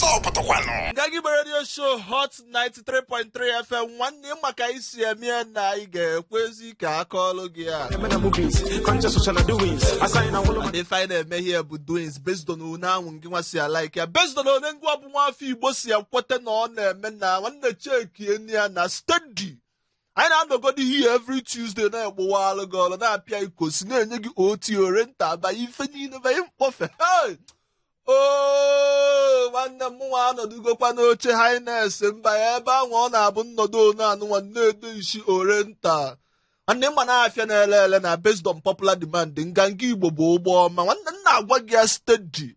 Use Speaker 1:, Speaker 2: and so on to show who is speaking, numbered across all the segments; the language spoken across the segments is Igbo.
Speaker 1: Ọsọ pụtakwanụ.
Speaker 2: Nganga Igbo Radio Show, Hot 93.3 FM. Nwanne, maka isi eme na anyị ga-ekwezi ka akọọlụ gị a.
Speaker 3: Eme na movies, conscious social doings. Assign a whole
Speaker 2: And ife anyị na-eme here bụ doings based on one ahụ ngị nwa si alike ya, based on one ngwa bụ nwafọ Igbo si ekweta na ọ na-eme. Na nwanne, cheki enu ya na steady. Anyị na-anọgodi here every Tuesday na-egbowalụ gị ọrụ, na-apịa ikosi, na-enye gị oti orenta banye ife niile banye mkpọfe. Hey! Oo, nwanne m, nwa anọdụgokwa n'oche highness mba ya ebe ahụ ọ na-abụ nnọdụ one anụnwa na-edo isi orenta. Nwanne, mma na-afịa na-ele ele na based on popular demand, Nganga Igbo bụ ụgbọ ọma. Nwanne m, na-agwa gị ya steady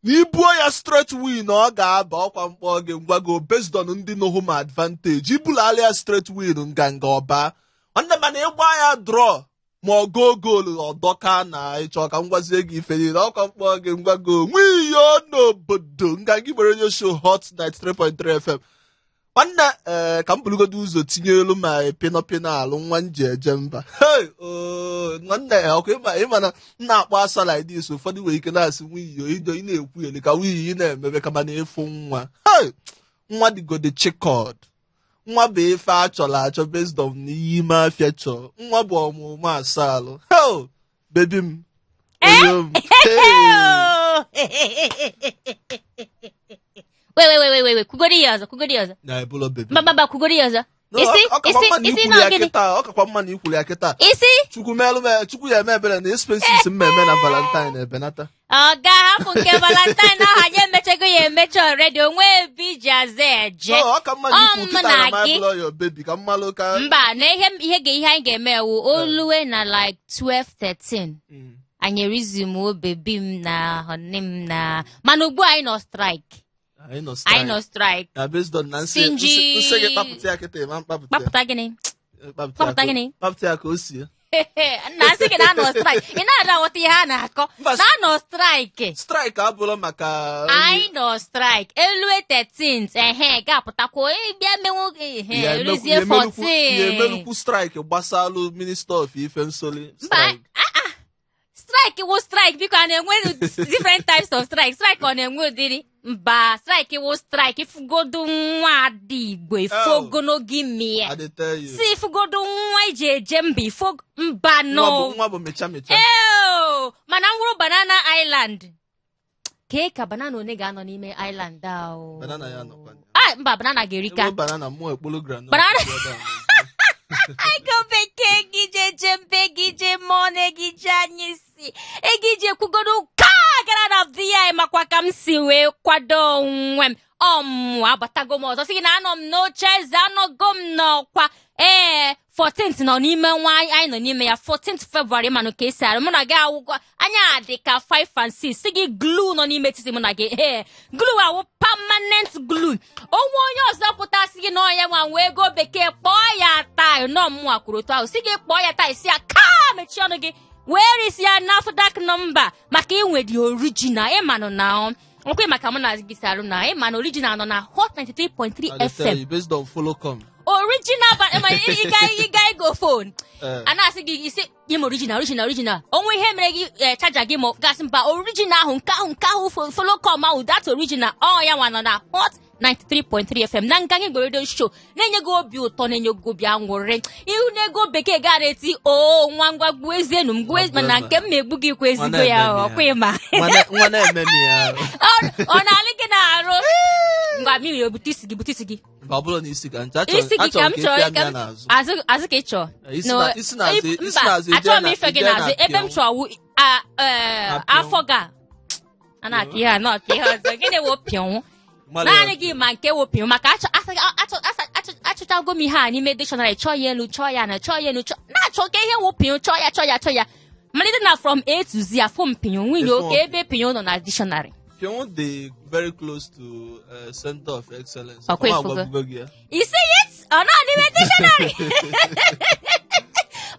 Speaker 2: na ibuo ya straight win, ọ ga-aba ọkwa mkpọ gị ngwago based on ndị no home advantage. Ibulala ya straight win, nganga ọba. Nwanne, mana ịgba ya draw ma ọ goo goolu, ọdọka na ịchọ ka m gwazie gị ife niile, ọkwa mkpọ gị ngwago nwiyo n'obodo. Nganga Igbo Radio Show, Hot 93.3 FM. Nwanne, ee, ka m burugodo ụzọ tinye elu ma pịnọpịnọ alụ nwa m ji eje mba. Hey, oo, nwanne, ọkwa ịma na m na-akpọ asa like this, ụfọdụ nwere ike na-asị nwiyo ido ị na-ekwu elu ka nwunye ị na-emebe kama na-efu nwa. Hey, nwa dịgode chikọd. Nwa bụ ife a chọrọ achọ based on n'ihe ime afịa chọọ. Nwa bụ ọmụmụ asalụ. Hey, baby m, oyo m. Hey.
Speaker 4: Wait, wait, wait, wait, wait, kwugodi ya ọzọ, kwugodi ya ọzọ.
Speaker 2: Na ebụlọ baby.
Speaker 4: Mba, mba, mba, kwugodi ya ọzọ.
Speaker 2: No,
Speaker 4: Isi
Speaker 2: ọ kakwa
Speaker 4: isi
Speaker 2: mma na
Speaker 4: isi
Speaker 2: ikwuru
Speaker 4: na
Speaker 2: ya
Speaker 4: gịnị?
Speaker 2: kịta. Ọ kakwa mma na ikwuru ya kịta.
Speaker 4: Isi
Speaker 2: Chukwu meelụ m, Chukwu ya eme ebere na expenses m eme na Valentine ebenata.
Speaker 4: Ọ ga-ahapụ nke Valentine ahụ, anyị emechego ya emecha already, onwe ebe iji aza eje.
Speaker 2: No, ọ ka mma na
Speaker 4: Ọ
Speaker 2: ikwu
Speaker 4: mụ
Speaker 2: kịta
Speaker 4: na
Speaker 2: na ma
Speaker 4: gị.
Speaker 2: ebụlọ your baby ka mmalụ ka
Speaker 4: Mba, na ihe anyị ga-eme ewu oluwe na like 12 13, anyị resume baby m na honey m na, mana ugbu a anyị nọ strike.
Speaker 2: Anyị nọ
Speaker 4: Anyị
Speaker 2: strike.
Speaker 4: nọ strike.
Speaker 2: Na based on na nsị
Speaker 4: Sinji.
Speaker 2: nsị gị kpapụta ya kịta, ịma mkpapụta ya.
Speaker 4: Kpapụta gịnị?
Speaker 2: Kpapụta ya
Speaker 4: Kpapụta gịnị?
Speaker 2: Kpapụta ya ka o sie.
Speaker 4: Na asị gị na anọ strike, ị na-ada aghọta ihe a na-akọ.
Speaker 2: Mba,
Speaker 4: na anọ strike.
Speaker 2: Strike abụrụ maka
Speaker 4: Anyị nọ strike elue 13th, ehe, ga-apụtakwa bịa menwu ehe
Speaker 2: Ya
Speaker 4: eruzie
Speaker 2: ya
Speaker 4: 14.
Speaker 2: emelukwu strike gbasalụ Minister of ife nsoli.
Speaker 4: Mba.
Speaker 2: Strike.
Speaker 4: Strike wụ strike, biko, a na-enwe different types of strike. Strike ọ na-enwe ụdịrị? Mba, strike wụ strike. Ifugodo nwa ada Igbo, ifu
Speaker 2: Oh.
Speaker 4: ogologo imi ya.
Speaker 2: I dey tell you.
Speaker 4: Si ifugodo nwa iji eje mba, ifo mba.
Speaker 2: Nwa
Speaker 4: No.
Speaker 2: bụ mecha mecha.
Speaker 4: Eo, mana m wụrụ Banana Island, kee ka banana one ga-anọ n'ime island ahụ?
Speaker 2: Banana ya nọkwa.
Speaker 4: Ah, mba, banana ga-erika.
Speaker 2: Ebe banana mụọ ekpolo groundnut.
Speaker 4: Ego bekee gị je mbe gị je mmụọ na egije anyị si egije kwugodo ka gara na vi makwa ka m si wee kwado onwe m. Ọmụ abatago m ọzọ, sị gị na anọ m n'oche eze, anọgo m n'ọkwa. Ee, 14th nọ n'ime nwa anyị nọ n'ime ya, 14th February, manụ ka esi arụ mụ na gị awụkwa anya dị ka 5 and 6, si gị glue nọ n'ime etiti mụ na gị. Ee, glue awụ permanent glue. Onwe onye ọzọ pụtasị gị na ọya nwa nwee ego bekee, kpọọ ya taa nọ mụnwa kwuru otu ahụ, si gị kpọọ ya taa, isi ya ka mechie ọnụ gị wee risi ya NAFDAC number maka inwe dị original. Ịmanụ na nkwe maka mụ na gị si arụ na ịma na original nọ na Hot 93.3
Speaker 2: I dey tell
Speaker 4: FM.
Speaker 2: you, based on follow come.
Speaker 4: Original ba ma ịga ego phone,
Speaker 2: Eh.
Speaker 4: a na-asị gị isi nye m original, original, original. Onwe ihe mere gị charger gị ma gasị mba original ahụ, nke ahụ follow come ahụ, that original ọ ya nwa nọ na Hot 93.3 FM na Nganga Igbo Radio Show, na-enye gị obi ụtọ, na-enye gị obi aṅụrị ihu na ego bekee gara eti o nwa ngwa gbuo ezienu m gbuo mana nke m na-egbu gị kwa ezigbo ya.
Speaker 2: Nwa
Speaker 4: ọkwa ịma.
Speaker 2: Nwa na-eme m ya.
Speaker 4: Ọ na-alị gị na-arụ ngwa mmiri, bute isi gị, bute isi gị.
Speaker 2: Mba, ọ bụrụ na isi ka ncha achọrọ
Speaker 4: Isi gị ka
Speaker 2: achọrọ
Speaker 4: m
Speaker 2: ka
Speaker 4: chọrọ
Speaker 2: ịpịa m
Speaker 4: ka
Speaker 2: ya
Speaker 4: m
Speaker 2: n'azụ.
Speaker 4: Azụ ka ị chọọ.
Speaker 2: Isi
Speaker 4: No,
Speaker 2: isi n'azụ isi
Speaker 4: mba,
Speaker 2: n'azụ ije
Speaker 4: achọrọ m ife gị
Speaker 2: ije
Speaker 4: n'azụ
Speaker 2: na
Speaker 4: ebe m
Speaker 2: pịọnwụ.
Speaker 4: chọrọ wụ
Speaker 2: Na pịọnwụ.
Speaker 4: Afọ ga a na-apịa ihe a na-apịa ihe ọzọ, gịnị wụ pịọnwụ?
Speaker 2: Mmadụ
Speaker 4: Naanị gị ma nke wụ pịọnwụ, maka achọchago m ihe a n'ime dictionary, chọọ ya elu, chọọ ya na chọọ ya elu, na-achọ ka ihe wụ pịọnwụ, chọọ ya, chọọ ya, chọọ ya, malite na from A to Z, afọ m pịọnwụ nwunye
Speaker 2: Efu
Speaker 4: oke ebe pịọnwụ nọ na dictionary.
Speaker 2: Pịọnwụ dị very close to Center of Excellence.
Speaker 4: Ọkwa
Speaker 2: Ọma
Speaker 4: ifugo.
Speaker 2: agwabugo gị ya.
Speaker 4: You see it? Ọ nọ n'ime dictionary.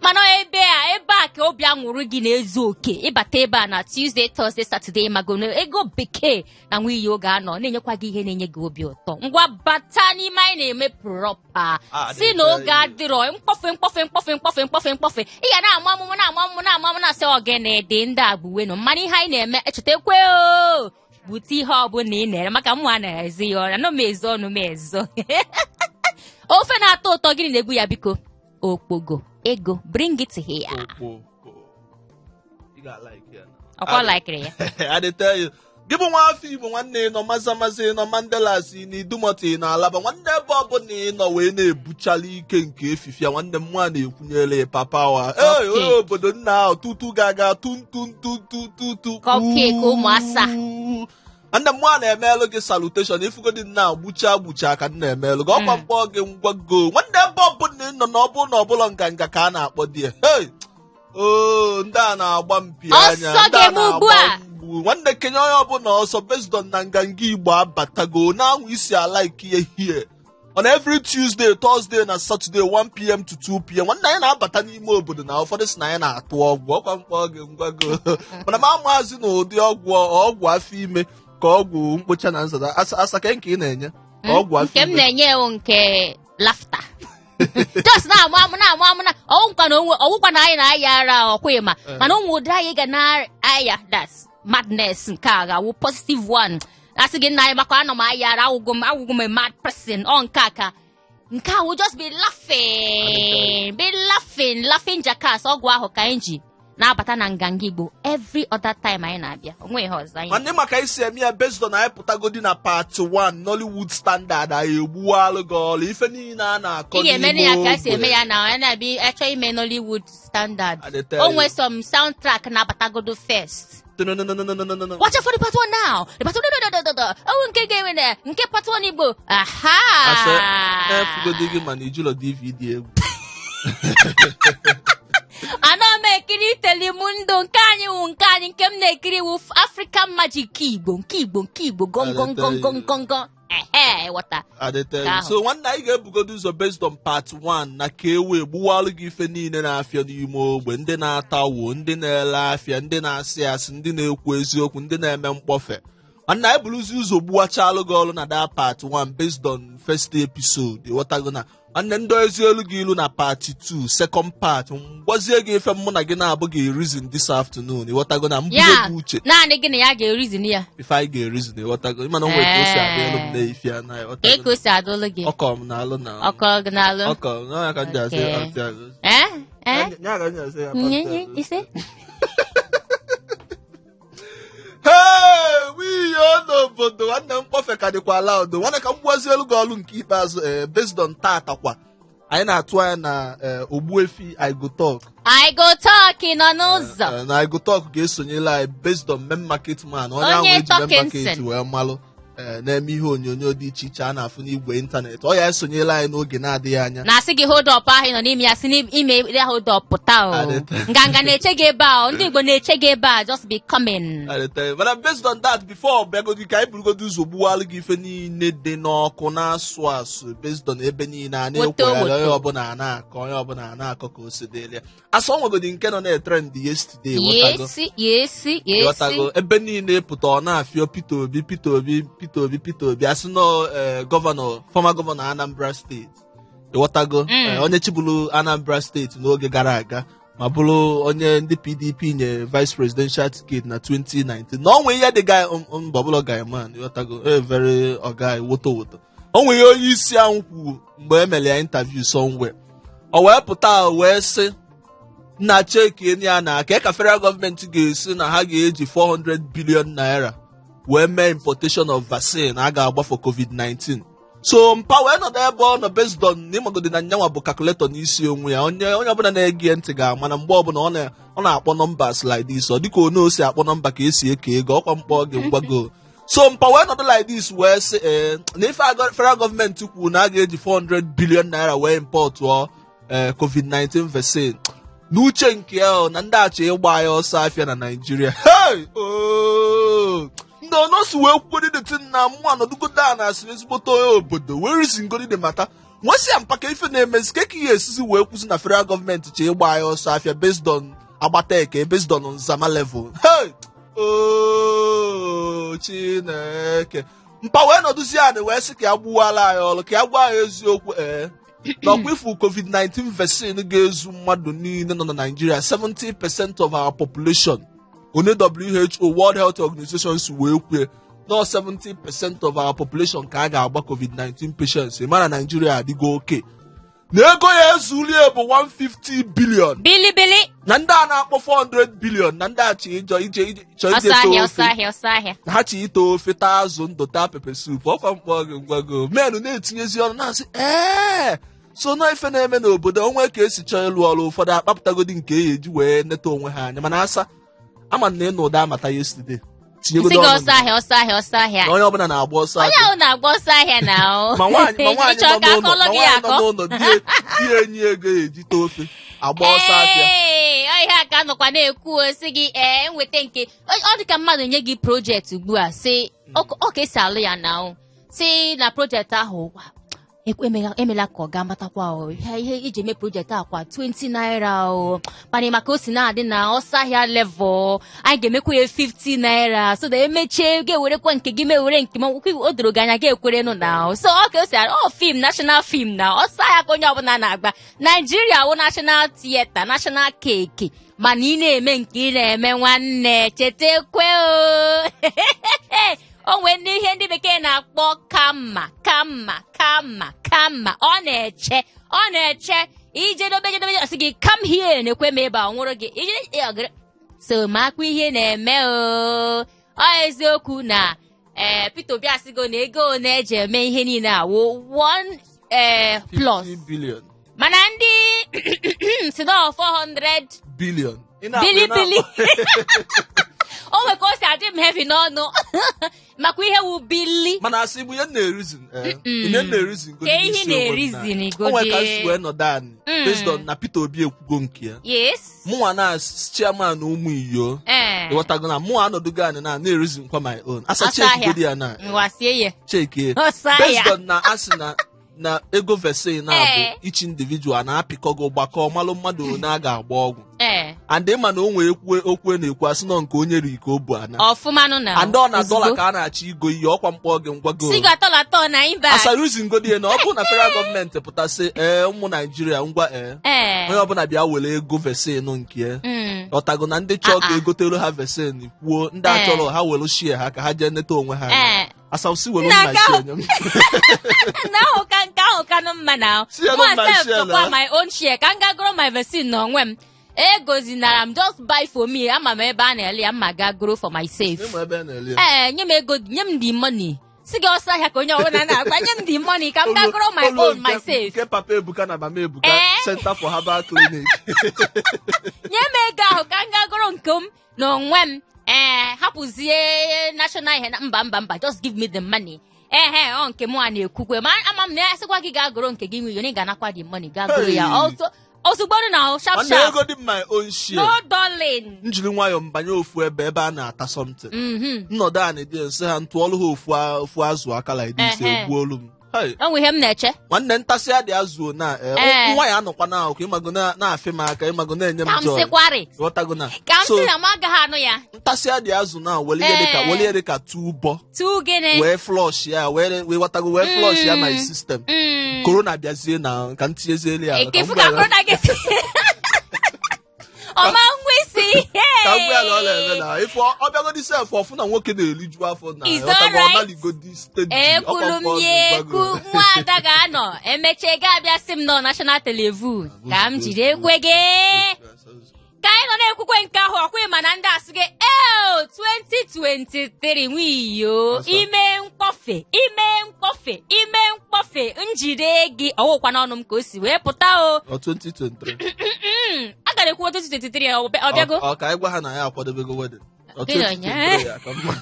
Speaker 4: Mana ebe a ka obi aṅụrụ gị na-ezu oke. Ịbata ebe a na Tuesday, Thursday, Saturday, mago ego bekee na nwunye oge anọ na-enyekwa gị ihe na-enye gị obi ụtọ. Ngwa, bata n'ime, anyị na-eme proper.
Speaker 2: Ah,
Speaker 4: si na oge adịrọ mkpọfe mkpọfe mkpọfe mkpọfe mkpọfe mkpọfe, ị ga na-ama amụmụ, na-ama amụmụ, na-ama amụmụ, na-asị ogene dị ndị a gbuwenụ. Mana ihe anyị na-eme, echetakwe o Bute ihe ọbụla ị na-ere maka mụ na-ezi ya ọra nọ m ezo ọnụ m ezo. Ofe na-atọ ụtọ, gịnị na-egbu ya? Biko, okpogo ego, bring it here.
Speaker 2: Okpoko. Ị ga-alike ya.
Speaker 4: Ọkwa likere ya.
Speaker 2: I dey tell you. Gị bụ nwa afọ Igbo, nwanne, ị nọ Maza-Maza, ị nọ Mandilas, ị na Idumota, ị nọ Alaba, nwanne, ebe ọbụla ị nọ wee na-ebuchala ike nke efifia, nwanne m, nwa na-ekwunyere papa wa. Ee,
Speaker 4: Cupcake.
Speaker 2: onye obodo nna ahụ tutu ga-aga tu tu tu tu tu tu.
Speaker 4: Cupcake ụmụasa.
Speaker 2: Nwanne m, nwa na-emelụ gị salutation. Ifugodi nna gbucha gbucha ka m na-emelụ gị ọkwa mkpọ gị ngwago, nwanne, ebe ọbụla ị nọ na ọ bụ na ọbụla nganga ka a na-akpọ di ya. Hey! Oo, ndị a na-agba mpi anya.
Speaker 4: Ọsọ
Speaker 2: Ndị a
Speaker 4: ga-eme ugbu a.
Speaker 2: na-agba mgbu. Nwanne, kenye onye ọbụla ọsọ based on na nganga Igbo abatago na-anwụ isi ala ikie here on every Tuesday, Thursday na Saturday, 1 p.m. to 2 p.m. Nwanne, anyị na-abata n'ime obodo na ụfọdụ si na anyị na-atụ ọgwụ ọkwa mkpọ gị ngwago, mana m amaazị na ụdị ọgwụ ọgwụ afọ ime ka ọgwụ mkpocha na nzada asake nke ị na-enye ka ọgwụ afọ
Speaker 4: Nke m
Speaker 2: ime.
Speaker 4: Na-enye ewu nke laughter, just na-amụ amụ, na-amụ amụ, na ọwụkwa na onwe ọwụkwa na anyị na-aya ara ọkwa ma mana ụmụ ụdị anyị ga na-aya, that's madness. Nke a ga-awụ positive one. Asị gị, nna anyị, maka anọ m aya ara, awụgo m a mad person. Ọ nke a ka nke a will just be laughing, be laughing, laughing jackass. Ọgwụ ahụ ka anyị ji na-abata na nganga Igbo every other time anyị na-abịa. Onwe ihe ọzọ anyị
Speaker 2: Nwanne, maka isi eme ya based on anyị pụtagodi na part 1 Nollywood standard, anyị egbuwalụ gị ọlụ ife niile a na-akọ
Speaker 4: Ị ga-eme ya
Speaker 2: n'ime
Speaker 4: ka esi
Speaker 2: ogbe.
Speaker 4: eme ya na ọ na-abịa achọ ime Nollywood standard.
Speaker 2: I dey tell
Speaker 4: O
Speaker 2: you.
Speaker 4: nwee some soundtrack na-abatagodo first.
Speaker 2: No, no, no, no, no, no, no, no.
Speaker 4: Watch out for the part one now, the part one, no, no, no, no, no. Oh, nke ga-enwe na nke part one Igbo aha.
Speaker 2: Asa efugodi gị mana ijụlọ DVD egwu.
Speaker 4: Ana m ekiri Telemundo. Nke anyị wụ nke anyị, nke m na-ekiri wụ African Magic Igbo, nke Igbo, nke Igbo gongongongongongong. Ehe, ghọta.
Speaker 2: I dey tell
Speaker 4: Nke
Speaker 2: you.
Speaker 4: ahụ.
Speaker 2: So nwanne, anyị ga-ebugodo ụzọ based on part 1 na ka e wee gbuwalụ gị ife niile na-afịa n'ime ogbe, ndị na-ata wo, ndị na-ele afịa, ndị na-asị asị, ndị na-ekwu eziokwu, ndị na-eme mkpọfe. Nwanne, anyị buruzi ụzọ gbuwachalụ gị ọrụ na that part 1 based on first episode. Ịghọtago na nwanne, ndị ezi elu gị ilu na part 2, second part, mgbazie gị ife mụ na gị na-abụ gị reason this afternoon. Ịghọtago na mbugo
Speaker 4: Ya
Speaker 2: gị uche
Speaker 4: naanị gị na ya ga-erizin ya.
Speaker 2: Ife anyị ga-ereason, ịghọtago, ịma na o nwere ka o si adị elu m na-efi ya na
Speaker 4: Ka
Speaker 2: ịghọtago.
Speaker 4: ka o si adụlụ gị.
Speaker 2: Ọkọ m na-alụ na
Speaker 4: Ọkọ gị n'alụ.
Speaker 2: Ọkọ m na ya ka m ji asị.
Speaker 4: Okay.
Speaker 2: Asị asị.
Speaker 4: Eh eh.
Speaker 2: Ya ka m ji asị ya.
Speaker 4: Nye nye ise.
Speaker 2: Hey, wiyo n'obodo, nwanne m, mkpọfe ka dịkwa loud. Nwanne, ka m gbuazie elu gị ọlụ nke ikpeazụ. Ee, based on tata kwa, anyị na-atụ anya na Ogbuefi Igotalk.
Speaker 4: I go talk nọ n'ụzọ.
Speaker 2: Na Igotalk ga-esonyere anyị based on main market man, onye ahụ
Speaker 4: Onye
Speaker 2: eji main market
Speaker 4: Talkinson.
Speaker 2: wee malụ, na-eme ihe onyonyo dị iche iche a na-afụ n'igwe ịntanetị. Ọ ya esonyela anyị n'oge na-adịghị anya.
Speaker 4: Na-asị gị hold up ahụ ị nọ n'ime ya, si n'ime ya hold up pụta o.
Speaker 2: Adịte.
Speaker 4: Nganga na-eche gị ebe a o. Ndị Igbo na-eche gị ebe a, just be coming.
Speaker 2: I mana based on that, before bịagodi ka anyị burugodo ụzọ gbuwalụ gị ife niile dị n'ọkụ na-asụ asụ based on ebe niile a na-ekwegharị.
Speaker 4: Woto,
Speaker 2: Onye
Speaker 4: woto.
Speaker 2: ọbụla a na-akọ, onye ọbụla a na-akọ ka o si dịrị ya. Asọ nwegodi nke nọ na-etrend yesterday, ghọtago?
Speaker 4: Yesi.
Speaker 2: Ghọtago, ebe niile pụta ọ na-afịọ Peter Obi, Peter Obi, Peter Obi, Peter Obi. Asị nọ gọvanọ, former gọvanọ Anambra Steeti, ịghọtago? Onye chịbụrụ Anambra Steeti n'oge gara aga ma bụrụ onye ndị PDP nye vice presidential ticket na 2019, na onwe ihe dị guy mba ọbụla guy man, ịghọtago, a very ọguy woto woto. O nwere ihe onye isi ahụ kwuru mgbe e mere ya interview somewhere, o wee pụta wee sị nna cheki ya na ka federal gọọmenti ga-esi na ha ga-eji 400 billion naira wee mee importation of vaccine a ga-agba for COVID-19. So mpa wee nọdụ ebe ọ nọ based on na ịmagodi na nyanwa bụ calculator n'isi onwe ya. Onye ọbụla na-ege ntị ga-ama na mgbe ọbụla ọ na-akpọ numbers like this, ọ dịka onye o si akpọ nọmba ka esi eke ego ọkwa mkpọ gị ngwago. So mpa wee nọdụ like this wee sị ee na ife federal gọọmenti kwuru na a ga-eji 400 billion naira wee importụọ COVID-19 vaccine, n'uche nke ya o, na ndị achọ ịgba ya ọsọ afịa na Naijiria. Hey! Oh! Ndị ọnọsi wee kwugodi the thing na mụ anọdụgodo a na-asị ezigbote onye obodo wee rizingodi the mata nwesị ya mpaka ife na-emezi ka ihe esizi wee kwụsị na federal gọọmenti chọ ịgba ya ọsọ afịa based on agbata eke, based on nzama level. Hey! Oh, Chineke, mpa wee nọdụzie anị wee sị ka ya gbuwala anyị ọrụ, ka ya gwa anyị eziokwu. Ee, na ọkwa ifu COVID-19 vaccine ga-ezu mmadụ niile nọ na Nigeria, 70% of our population, onye WHO, World Health Organization si wee kwue Nọ 70% of our population ka a ga-agba COVID-19 patients. Ị mara Naijiria adịgo oke na ego ya ezulie bụ 150 billion.
Speaker 4: Bilibili.
Speaker 2: Na ndị a na-akpọ 400 billion, na ndị a chọ ije ije ije chọ ije
Speaker 4: Ọsọ
Speaker 2: too
Speaker 4: ahịa,
Speaker 2: ofe.
Speaker 4: ọsọ ahịa, ọsọ ahịa.
Speaker 2: Na ha chi ite ofe, taa azụ ndụ, taa pepper soup. Ọkwa mkpọ gị ngwago menụ na-etinyezi ọnụ na-asị ee, so na ife na-eme n'obodo onwe ka esi chọọ ịlụ ọrụ, ụfọdụ akpapụtagodi nke e eji wee neta onwe ha anya. Mana asa ama na ịnụ ụda amata yesterday
Speaker 4: Sị
Speaker 2: tinyegodo
Speaker 4: gị
Speaker 2: ọnụ
Speaker 4: ọsọ ahịa, ọsọ ahịa, ọsọ ahịa.
Speaker 2: na onye ọbụla na-agba ọsọ
Speaker 4: Onye
Speaker 2: ahịa.
Speaker 4: ahụ na-agba ọsọ ahịa na o.
Speaker 2: Ma nwaanyị
Speaker 4: Ịchọ
Speaker 2: nọ
Speaker 4: ka
Speaker 2: n'ụlọ,
Speaker 4: akọlọ
Speaker 2: ma
Speaker 4: gị ya
Speaker 2: nwaanyị nọ
Speaker 4: akọ.
Speaker 2: n'ụlọ, di ya enyi ego ya eji tee ofe, agba ọsọ ahịa.
Speaker 4: Ee, ọ ihe a ka nọkwa na-ekwu o, sị gị ee, nweta nke ọ dị ka mmadụ nye gị project ugbu a, sị ọ ka esi alụ ya na o si na project ahụ emela ka ọ ga matakwa o ihe iji eme project a kwa 20 naira o, mana maka o si na-adị na ọsọ ahịa level anyị ga-emekwa ya 50 naira, so that emechie ga-ewerekwa nke gị mewere nke m. O doro gị anya ga-ekwerenụ na o. So ọ ka o si ọ film, national film, na ọsọ ahịa ka onye ọbụla na-agba. Naijiria wụ national theatre, national cake. Mana ị na-eme nke ị na-eme, nwanne, chetakwe o o nwee ndị ihe ndị bekee na-akpọ karma, karma, karma, karma. Ọ na-eche, ọ na-eche ije dobe jedobe, ọ sị gị come here, na-ekwe m ebe a ọ nwụrụ gị ije so ma akwa ihe na-eme o. Ọ eziokwu na ee, Peter Obi asịgo na ego one eji eme ihe niile awụ 1 ee plus
Speaker 2: 50 billion.
Speaker 4: Mana ndị si na 400
Speaker 2: billion. Ị na-akpọ-
Speaker 4: Bili
Speaker 2: ị na-akpọ-
Speaker 4: bili o nwere ka o si adị m heavy n'ọnụ makwa ihe wu bili.
Speaker 2: Mana asị bụ ihe m na-erizin, ihe m na-erizin
Speaker 4: Ka ihe na-erizin
Speaker 2: o nwere ka m
Speaker 4: godi.
Speaker 2: si wee nọdụ anị based on na Peter Obi ekwugo nke ya, mụnwa na chairman ụmụ iyo, ịghọtago na mụnwa anọdụgo anị na na-erizin kwa my own asa.
Speaker 4: Ọsọ ahịa.
Speaker 2: Chekigodi ya na
Speaker 4: Ngwa sie ya.
Speaker 2: cheke
Speaker 4: Ọsọ ahịa.
Speaker 2: based on na asị na ego vaccine na-abụ each individual na-apịkọgo gbakọ malụ mmadụ one a ga-agba ọgwụ, and ịma na o nwee ekwu okwu na-ekwu asị nọ nke onye ri ka o bu ana.
Speaker 4: Ọfụmanụ na
Speaker 2: And ọ na
Speaker 4: ozugbo.
Speaker 2: dọla ka a na-achọ igo ihe ọkwa mkpọ gị ngwago.
Speaker 4: Si gị atọ na atọ na ịba.
Speaker 2: Asaruzi ngodi ya na ọ bụrụ na federal gọọmenti pụtasị ee, ụmụ Naijiria, ngwa, ee, onye ọbụla bịa were ego vaccine nke ya. Ọtago na ndị chọọ ka egotelu ha vaccine kwuo, ndị achọrọ ha were share ha ka ha jee neta onwe ha anya. Asausi were
Speaker 4: Nna
Speaker 2: nna
Speaker 4: ka
Speaker 2: share nye m.
Speaker 4: Na ahụ ka nke ahụ kanụ mma na
Speaker 2: Si ya
Speaker 4: mụ
Speaker 2: nụ my
Speaker 4: sef
Speaker 2: share
Speaker 4: chọkwa
Speaker 2: na.
Speaker 4: my own share ka m gaa goro my vaccine n'onwe m. Egozinara m, just buy for me. Ama m ebe a na-ele ya, mma gaa goro for myself.
Speaker 2: Ịma ebe a na-ele ya.
Speaker 4: Ee, nye m ego, nye m the money. Si gị ọsọ ahịa ka onye ọbụla na-agba, nye m the money ka m gaa goro my
Speaker 2: Olu
Speaker 4: own myself.
Speaker 2: Nke Papa Ebuka na Mama Ebuka Center for Herbal Clinic.
Speaker 4: Nye m ego ahụ ka m gaa goro nke m n'onwe m. Ee, hapụzie national ihe na mba, mba, mba, just give me the money. Ehe, ọ nke mụ a na-ekwukwe ma ama m na ya sịkwa gị gaa goro nke gị nwunye, ị ga-anakwa the money gaa goro ya.
Speaker 2: Hey.
Speaker 4: Ozugbo na sharp
Speaker 2: Nwanne,
Speaker 4: sharp.
Speaker 2: ego dị my own share.
Speaker 4: No darling.
Speaker 2: Njiri nwayọọ mbanye ofu ebe a na-ata something. Nnọdụ a na-edi nsị ha ntụọlụ ha ofu azụ aka like this. Egbuolu m. Hey,
Speaker 4: O nwe ihe m na-eche.
Speaker 2: Nwanne, ntasị adị azụ na nwa ya anọkwa na akụ ịmago na-afị m aka, ịmago na-enye m
Speaker 4: Ka m
Speaker 2: joy.
Speaker 4: sịkwarị
Speaker 2: Ghọtago na
Speaker 4: ka m
Speaker 2: so
Speaker 4: sị na m agaghị anụ ya.
Speaker 2: Ntasị adị azụ na were ihe dịka were ihe dịka tubọ
Speaker 4: Tu gịnị?
Speaker 2: Wee flush ya, wee ghọtago, wee flush ya my system. Corona bịazie na ka m tinyezielu ya ka m
Speaker 4: Ekefu
Speaker 2: gwa
Speaker 4: ka
Speaker 2: ya
Speaker 4: corona gị ọma nwa isi.
Speaker 2: Ka m gwa ya na ọ na-eme na ife ọ bịagodi sef ọfụ na nwoke na-eriju afọ na
Speaker 4: Is
Speaker 2: ghọtago, ọ
Speaker 4: alright.
Speaker 2: naligodi steady.
Speaker 4: Ekwuru
Speaker 2: ọkwa
Speaker 4: m
Speaker 2: mkpọ
Speaker 4: ya
Speaker 2: ọdụ
Speaker 4: ekwu
Speaker 2: gwago.
Speaker 4: nwaada ga-anọ emechie ga-abịa sị m nọ national television ka m jiri ekwe gị ka anyị nọ na-ekwukwe nke ahụ. Ọkwa ịma na ndị asị gị eo 2023 nwiyo.
Speaker 2: Asa.
Speaker 4: Ime mkpọfe, ime mkpọfe, ime mkpọfe, njide gị ọwụkwa n'ọnụ m ka o si wee pụta o.
Speaker 2: Ọ 2023.
Speaker 4: A gara ekwu 2023, ọ bịago.
Speaker 2: Ọ ka anyị gwa ha na ya akwadobego wedding. Ọ
Speaker 4: Gịnị onye?
Speaker 2: 2023 ya ka mma.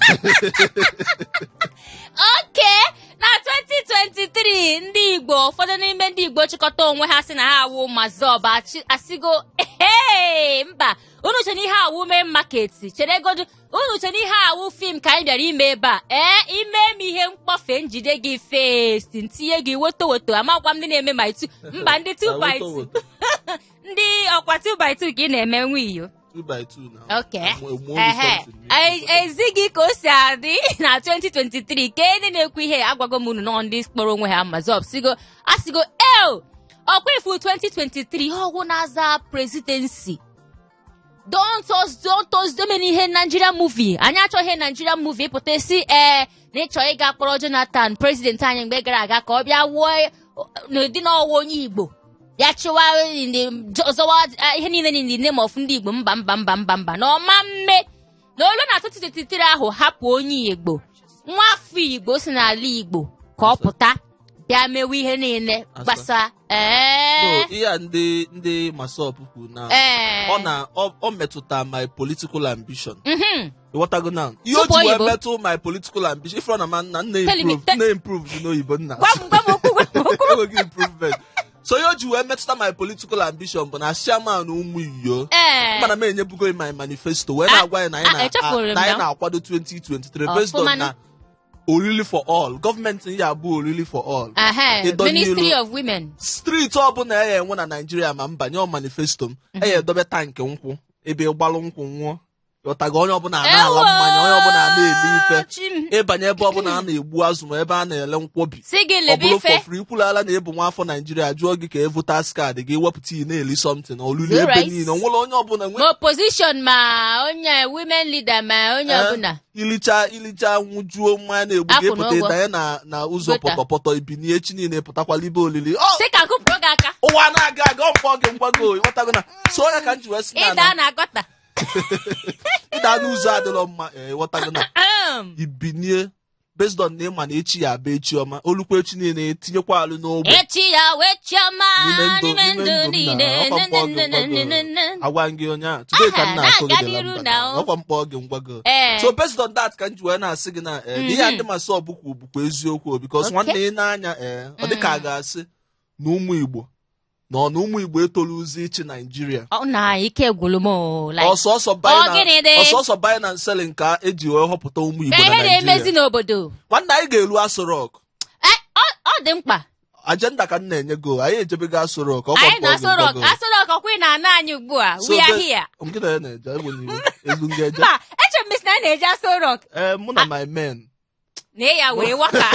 Speaker 4: Oke na 2023, ndị Igbo, ụfọdụ n'ime ndị Igbo chịkọta onwe ha sị na ha awụ MASSOB, asịgo ee, mba, unu che na ihe awụ main market, chere godu, unu che na ihe awụ film ka anyị bịara ime ebe a. Ee, ime m ihe mkpọfe, njide gị first, ntinye gị woto woto. Amakwa m ndị na-eme my two, mba, ndị 2 by 2, ndị ọkwa 2 by 2 ka ị na-eme nwiyo.
Speaker 2: 2 by 2 na.
Speaker 4: Okay. Ehe. Ezighị ka o si adị na 2023 ka ndị na-ekwu ihe agwago m unu nọ ndị kpọrọ onwe ha MASSOB sigo asigo eo ọkwa ifu 2023 ihe ọgwụ na-aza presidency. Don't us emena ihe Nigeria movie. Anyị achọghị ihe Nigeria movie pụta si ee na ịchọ ịga kpọrọ Jonathan, president anyị mgbe gara aga, ka ọ bịa wuo n'ụdị na ọwa onye Igbo bịa chịwa zọwa ihe niile in the name of ndị Igbo. Mba, mba, mba, mba, mba, na ọma mme na olu na 2023 ahụ. Hapụ onye Igbo, nwa afọ Igbo si n'ala Igbo ka ọ pụta bịa mewe ihe niile
Speaker 2: Asa.
Speaker 4: gbasa ee.
Speaker 2: No, ihe a ndị MASSOB kwuru na ọ na ọ metụta my political ambition. Ịghọtago now? Ihe o
Speaker 4: Tupu
Speaker 2: ji wee
Speaker 4: oyibo.
Speaker 2: metụ my political ambition, ifrọ na ma nna nna
Speaker 4: Tell me,
Speaker 2: improve na improve dị n'oyibo nna.
Speaker 4: Gwa m, gwa m okwu, gwa m okwu.
Speaker 2: Enweghị improvement. So ihe o ji wee metụta my political ambition bụ na chairman ụmụ iyo mana m enyebugo my manifesto wee na-agwa ya na anyị
Speaker 4: Ah, echefuru m
Speaker 2: na anyị
Speaker 4: na.
Speaker 2: na-akwado 2023 based on
Speaker 4: Ọfụmanụ.
Speaker 2: na orili for all, gọọmenti ya abụ orili for all. Ịdọnye
Speaker 4: Ministry
Speaker 2: ilu.
Speaker 4: of Women.
Speaker 2: Street ọbụla ya enwe na Naijiria ma mba nye manifesto m, eya edobe tankị nkwụ ebe ịgbalụ nkwụ nwụọ. Ghọtago? Onye ọbụla na-ala mmanya, onye ọbụla na-eme ife.
Speaker 4: Chi m.
Speaker 2: Ịbanye ebe ọbụla a na-egbu azụ ma ebe a na-ele nkwọbi,
Speaker 4: Si gị
Speaker 2: ọ
Speaker 4: lebe
Speaker 2: bụrụ
Speaker 4: ife.
Speaker 2: for free. Ikwulala na ịbụ nwa afọ Naijiria, jụọ gị ka e voters card gị, wepụta, ị na-eli something olulu ebe
Speaker 4: Alright.
Speaker 2: niile. Onwere onye ọbụla nwe
Speaker 4: Ma opposition, ma onye women leader, ma onye ọbụla.
Speaker 2: Ilicha ilicha nwụjuo mmanya na-egbu gị,
Speaker 4: Akwụ
Speaker 2: ịpụta,
Speaker 4: n'ụgwọ.
Speaker 2: ịdanye na ụzọ
Speaker 4: Gota.
Speaker 2: pọtọpọtọ ibinie. Echi niile pụtakwala ibe olili ọ.
Speaker 4: Sị ka kụpụrụ gị aka.
Speaker 2: Ụwa na-aga aga, ọ mkpọ gị mgbago. Ịghọtago na so onye ka m ji wee sị na
Speaker 4: Ịda na gọta.
Speaker 2: Ịda n'ụzọ adịrọ mma. Ee, ịghọtago na ibinie based on na ịma na echi ya abụ echi ọma, olukwa echi niile tinyekwa alụ n'ogbe.
Speaker 4: Echi ya wee chiọma
Speaker 2: N'ime ndụ
Speaker 4: n'ime
Speaker 2: n'ime
Speaker 4: ndụ
Speaker 2: ndụ m na
Speaker 4: niile.
Speaker 2: ọkwa mkpọ gị mgbago. Agwa gị onye a today ka m
Speaker 4: Aha,
Speaker 2: na-akụ gị
Speaker 4: na-aga
Speaker 2: dịla
Speaker 4: n'iru
Speaker 2: mba
Speaker 4: na
Speaker 2: na
Speaker 4: o.
Speaker 2: ọkwa mkpọ gị ngwago. So based on that ka m ji wee na-asị gị na na ihe a ndị MASSOB kwu bụkwa eziokwu, because nwanne, ị na-anya, ee, ọ dịka a ga-asị na ụmụ Igbo na ọ na ụmụ Igbo etoluzi ịchị Naijiria.
Speaker 4: Ọ na ike gwụrụ m o, like
Speaker 2: Ọsọsọ
Speaker 4: Ọ gịnị dị?
Speaker 2: ọsọsọ buying and selling ka eji wee họpụta ụmụ Igbo
Speaker 4: Ka
Speaker 2: na
Speaker 4: ihe na-emezi
Speaker 2: Naijiria.
Speaker 4: n'obodo.
Speaker 2: Nwanne, anyị ga-elu Aso Rock.
Speaker 4: Eh, ọ dị mkpa.
Speaker 2: Agenda ka m na-enye go, anyị ejebego Aso Rock. Ọkwa
Speaker 4: Anyị
Speaker 2: mkpọ
Speaker 4: na
Speaker 2: gị
Speaker 4: Aso Rock.
Speaker 2: ngwago.
Speaker 4: Aso Rock ọkwa ị na-ana anyị ugbu a.
Speaker 2: So
Speaker 4: We are here.
Speaker 2: Nke na ya na-eje enwe n'iwe elu nga eje.
Speaker 4: Mba, eche m na anyị na-eje Aso Rock.
Speaker 2: Ee, mụ na my men.
Speaker 4: Na ya wee waka.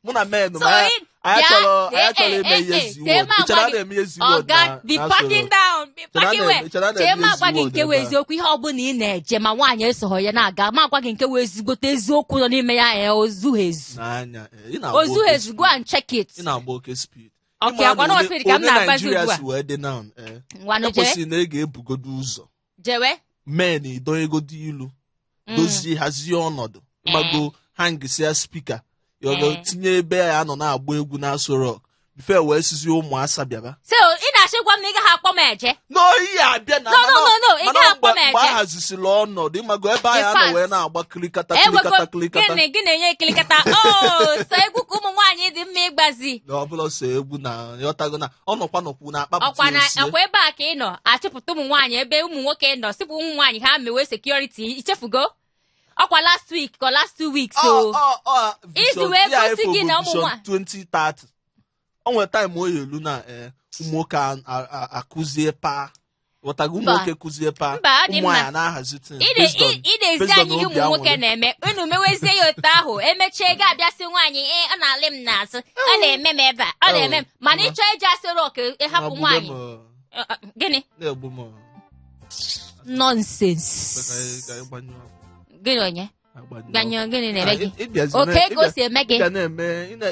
Speaker 2: Mụ na men
Speaker 4: So
Speaker 2: ma anyị chọrọ anyị chọrọ ime ihe
Speaker 4: tee
Speaker 2: ziwod.
Speaker 4: ma
Speaker 2: Ị chere a
Speaker 4: agwa gị-
Speaker 2: na-eme ihe ziwod
Speaker 4: Oga,
Speaker 2: na
Speaker 4: be
Speaker 2: na Aso
Speaker 4: packing
Speaker 2: Rock?
Speaker 4: down, be
Speaker 2: Chere a
Speaker 4: packing well.
Speaker 2: chere a
Speaker 4: Chee
Speaker 2: na-eme
Speaker 4: ma agwa gị
Speaker 2: ezigbo
Speaker 4: nke wụ
Speaker 2: ebe a.
Speaker 4: eziokwu. Ihe ọbụla ị na-eje ma nwaanyị esogho ya na-aga, ma agwa gị nke wụ ezigbote eziokwu nọ n'ime ya, ozughị ezu.
Speaker 2: N'anya, ị na-agba
Speaker 4: Ozughị
Speaker 2: oke
Speaker 4: ezu. Go and check it.
Speaker 2: Ị na-agba oke speed.
Speaker 4: Okay,
Speaker 2: Ịma
Speaker 4: agwa
Speaker 2: na
Speaker 4: na speed ka m
Speaker 2: onye
Speaker 4: na-agbazi
Speaker 2: Naijiria
Speaker 4: ugbu a.
Speaker 2: si wee dị now,
Speaker 4: Ngwanụ jee.
Speaker 2: ekwesịrị na ị ga-ebugodo ụzọ
Speaker 4: Jewe.
Speaker 2: men idonyegodo ilu, dozie, hazie ọnọdụ, mgbago hangisia speaker yogo, tinye ebe ya nọ na-agba egwu na Aso Rock before wee sizie ụmụ asa bịaba.
Speaker 4: So ị na-achọ ịgwa m na ị gaghị akpọ m eje?
Speaker 2: N'oyi abịa na
Speaker 4: No, no, no, no, ị
Speaker 2: mana
Speaker 4: gaghị akpọ m
Speaker 2: mgbe a
Speaker 4: eje.
Speaker 2: hazisiri ọnọdụ, ịmago ebe anyị
Speaker 4: In
Speaker 2: anọ
Speaker 4: fact,
Speaker 2: wee na-agba kilikata
Speaker 4: ewego
Speaker 2: kilikata kilikata.
Speaker 4: Gịnị gịnị enye kilikata o so egwu ka ụmụ nwaanyị dị mma ịgbazi.
Speaker 2: Na ọbụla so egwu na ịghọtago na ọ nọkwa nọkwu na akpapụta
Speaker 4: Ọkwa na
Speaker 2: esie.
Speaker 4: ọkwa ebe a ka ị nọ achịpụta ụmụ nwaanyị, ebe ụmụ nwoke nọ sịpụ ụmụ nwaanyị ha mewe security. Ichefugo ọkwa last week ka last 2 weeks o.
Speaker 2: Ọ
Speaker 4: Iji
Speaker 2: vision
Speaker 4: wee
Speaker 2: ya
Speaker 4: gosi
Speaker 2: efo
Speaker 4: gị
Speaker 2: bụ
Speaker 4: na ụmụ
Speaker 2: vision 2030. O nwere time o elu na ụmụ nwoke akụzie pa, ghọtago, ụmụ
Speaker 4: Mba.
Speaker 2: nwoke kụzie pa,
Speaker 4: Mba, ọ dị
Speaker 2: ụmụ nwaanyị
Speaker 4: mma.
Speaker 2: na-ahazi things
Speaker 4: Ị
Speaker 2: based
Speaker 4: na-ezi
Speaker 2: based on
Speaker 4: anyị ihe
Speaker 2: obi
Speaker 4: ụmụ nwoke
Speaker 2: aṅụrị.
Speaker 4: na-eme. Unu mewezie ya otu ahụ, emechie ga abịasị nwaanyị, ee, ọ na-alị m n'azụ, ọ na-eme m ebe a, ọ na-eme m. Mana
Speaker 2: Mba.
Speaker 4: ịchọ iji Aso Rock ịhapụ
Speaker 2: Na-agbube
Speaker 4: nwaanyị.
Speaker 2: m,
Speaker 4: Gịnị?
Speaker 2: Na-egbu m.
Speaker 4: Nonsense.
Speaker 2: Ka anyị gbanyụọ ọkụ.
Speaker 4: Gịnị onye
Speaker 2: Anyị gbanyụọ ọkụ.
Speaker 4: gbanyụọ? Gịnị na-eme gị?
Speaker 2: Ịbịazi
Speaker 4: Oke ka o si eme gị?